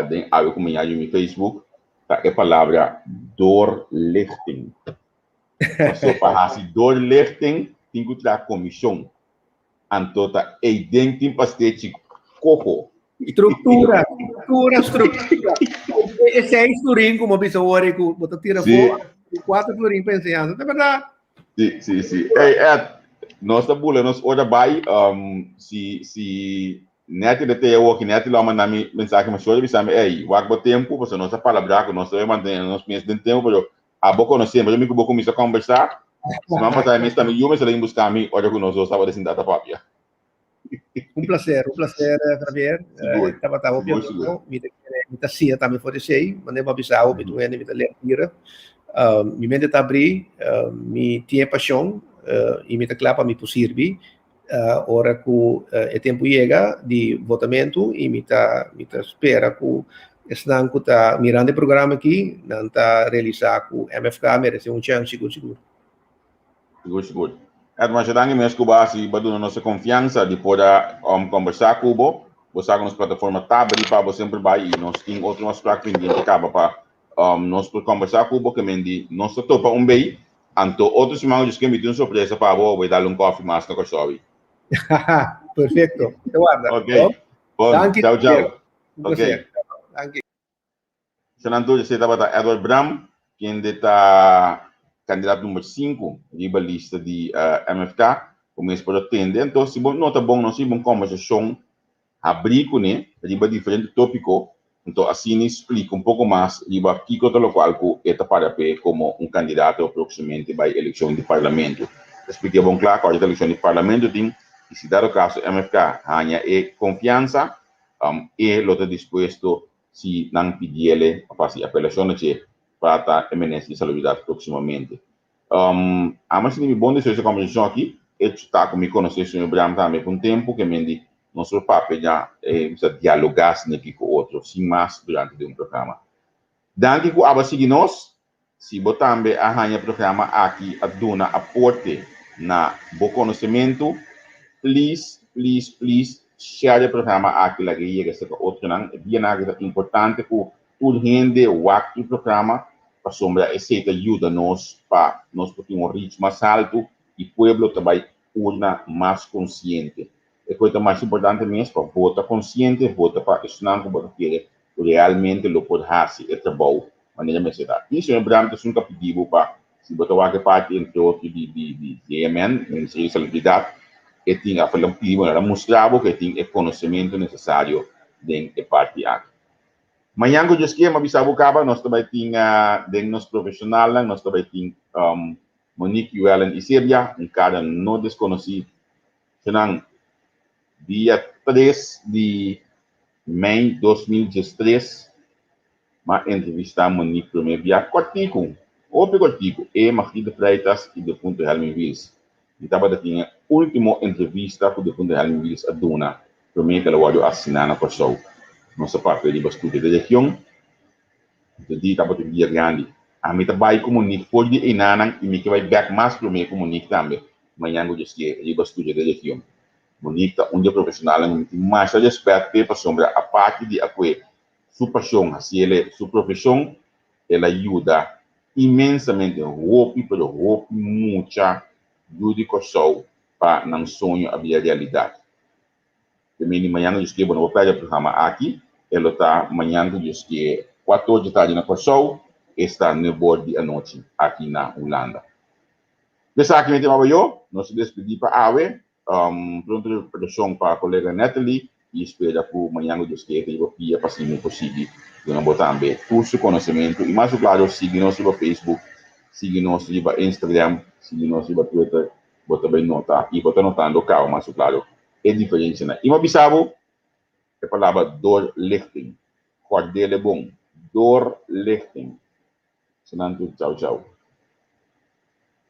den awe ku mi ña yu mi Facebook ta e palabra doorlichting. Paso pa hasi doorlichting tin ku traha komishon. Anto ta eiden tin pastechi coho.
Structura, structura, structura. E seis florin como bisa ori ku bo ta tira
Sí.
fo, cuatro florin pa enseñanza. Ta verdad.
Sí, sí, sí. Hey Ed, nos ta bula nos ora bai. Um, si, si Netty de te awoki, Netty lo a manda mi mensahe mas short bisa mi, hey, wak bo tempo, pasobra nos a palabrá ku nos ta mantené nos mes den tempo, pero Abo konosé, pero mi ku bo kuminsá kombersá. Siman pasá e mes tambe yu mester a bin buska mi ora ku nos dos tabata sintá ta papia.
Un placer, un placer, Javier.
Sigur.
Tabata hopi
Sigur, sigur.
amigo. Mi ta siña tambe for di esei. Mane bo a bisa bo, mi ta un hende mi ta leer tira. Mi mente ta abrí, mi tin e pasion i mi ta kla pa mi por sirbi ora ku e tempu yega di votamentu i mi ta spera ku esnan ku ta mirando e programa aki nan ta realisá ku MFK merese un chèns sigur sigur.
Sigur sigur. Ed, masha danki mes ku bo a hasi bo duna nos e konfiansa di por a kombersá ku bo. Bo sa ku nos plataforma ta abrí pa bo semper bai i nos tin otro afsprak pendiente kaba pa nos por kombersá ku bo ke men di nos ta topa un bei. Anto otro siman ku Dios ke mi tin un sorpresa pa bo, bo bai dal un kòfi mas na Kòrsou.
Perfekto. Te warda.
Ok. Bon.
Danki.
Chau chau.
Un
Ok.
placer. Danki.
Senan tur esei tabata Edward Bram, kende ta kandidato number 5 riba lista di MFK. Bo mes por a tende. Anto si bo nota bon nos riba un kombersashon habrí kuné riba diferente tópiko, anto asina e splika un poko mas riba kiko ta lokual ku e ta para p'e komo un kandidato próksimamente bai elekshon di parlamento. Ta splika bon kla ku ora ta elekshon di parlamento tin i si dado kaso MFK haña e konfiansa, e lo ta dispuesto si nan pidiele pa hasi apelashon na dje pa ta e minister di Salubridat próksimamente. Amo sinti mi bon deseo di e kombersashon aki. Echo ta ku mi konosé señor Bram tambe pa un tempu ke men di nos por papia ya bisa dialogá asina aki ku otro sin mas durante di un programa. Danki ku aba sigui nos. Si bo tambe a haña e programa aki a duna aporte na bo konosementu, please, please, please share e programa aki laga e yega serka otronan. E dianan aki ta importante ku tur hende wak e programa pasobra esei ta yuda nos pa nos por tin un reach mas haltu i pueblo ta bai urna mas konsiente. E kos ta mas importante mes pa bo ta konsiente, vota pa esnan ku bo ta kere ku realmente lo por hasi e trabou manera mester ta. I señor Bram ta esun ta pidi bo pa si bo ta wak e parti entre otro di JMN, Ministerio di Salubridat, e tin a lo pidi bo, a mustra bo ku e tin e konosementu nesesario den e parti aki. Mañan ku Dios kier, mi a bisa bo kaba, nos ta bai tin den nos profeshonalnan, nos ta bai tin Monique Yuellen Isebia, un kara no deskonosí. Senan, dia 3 di mei 2013, m'a entrevistá Monique promé bia kòrtiku, hopi kòrtiku, e Margriet de Freitas i defuntu Helmin Wiels. Mi tabata tin e último entrevista ku defuntu Helmin Wiels a duna promé ku el a wòrdu asesiná na Kòrsou. Nos a papia riba studio di region. Anto di tabata un dia grandi. Ami ta bai ku Monique for di einanan i mi ke bai bèk mas promé ku Monique tambe mañan ku Dios ke riba studio di region. Monique ta un di e profesionalnan ku mi tin masha respèt p'e pasobra aparte di a kue su pasion hasiel su profesion, el a yuda inmensamente hopi pero hopi mucha yu di Kòrsou pa nan soño a bira realidat. Te mindi mañan ku Dios ke bo no por pèrdè e programa aki, e lo ta mañan ku Dios ke kuator dje tardi na Kòrsou, esta nuebor di anochi aki na Hulanda. Esaki mi tema yo, nos ta despedí pa awe. Pronto recuperacion pa colega Natalie y spera cu mañan cu Dios kier ta riba pia pa asina mi por sigui duna bo tambe tur su conocemento y mas cu claro sigui nos riba Facebook, sigui nos riba Instagram, sigui nos riba Twitter, bo ta bay nota y bo ta notando caba mas cu claro e diferencianan. Y mi a bisa bo e palabra doorlichting, guardele bon, doorlichting. Senan tur, chao chao.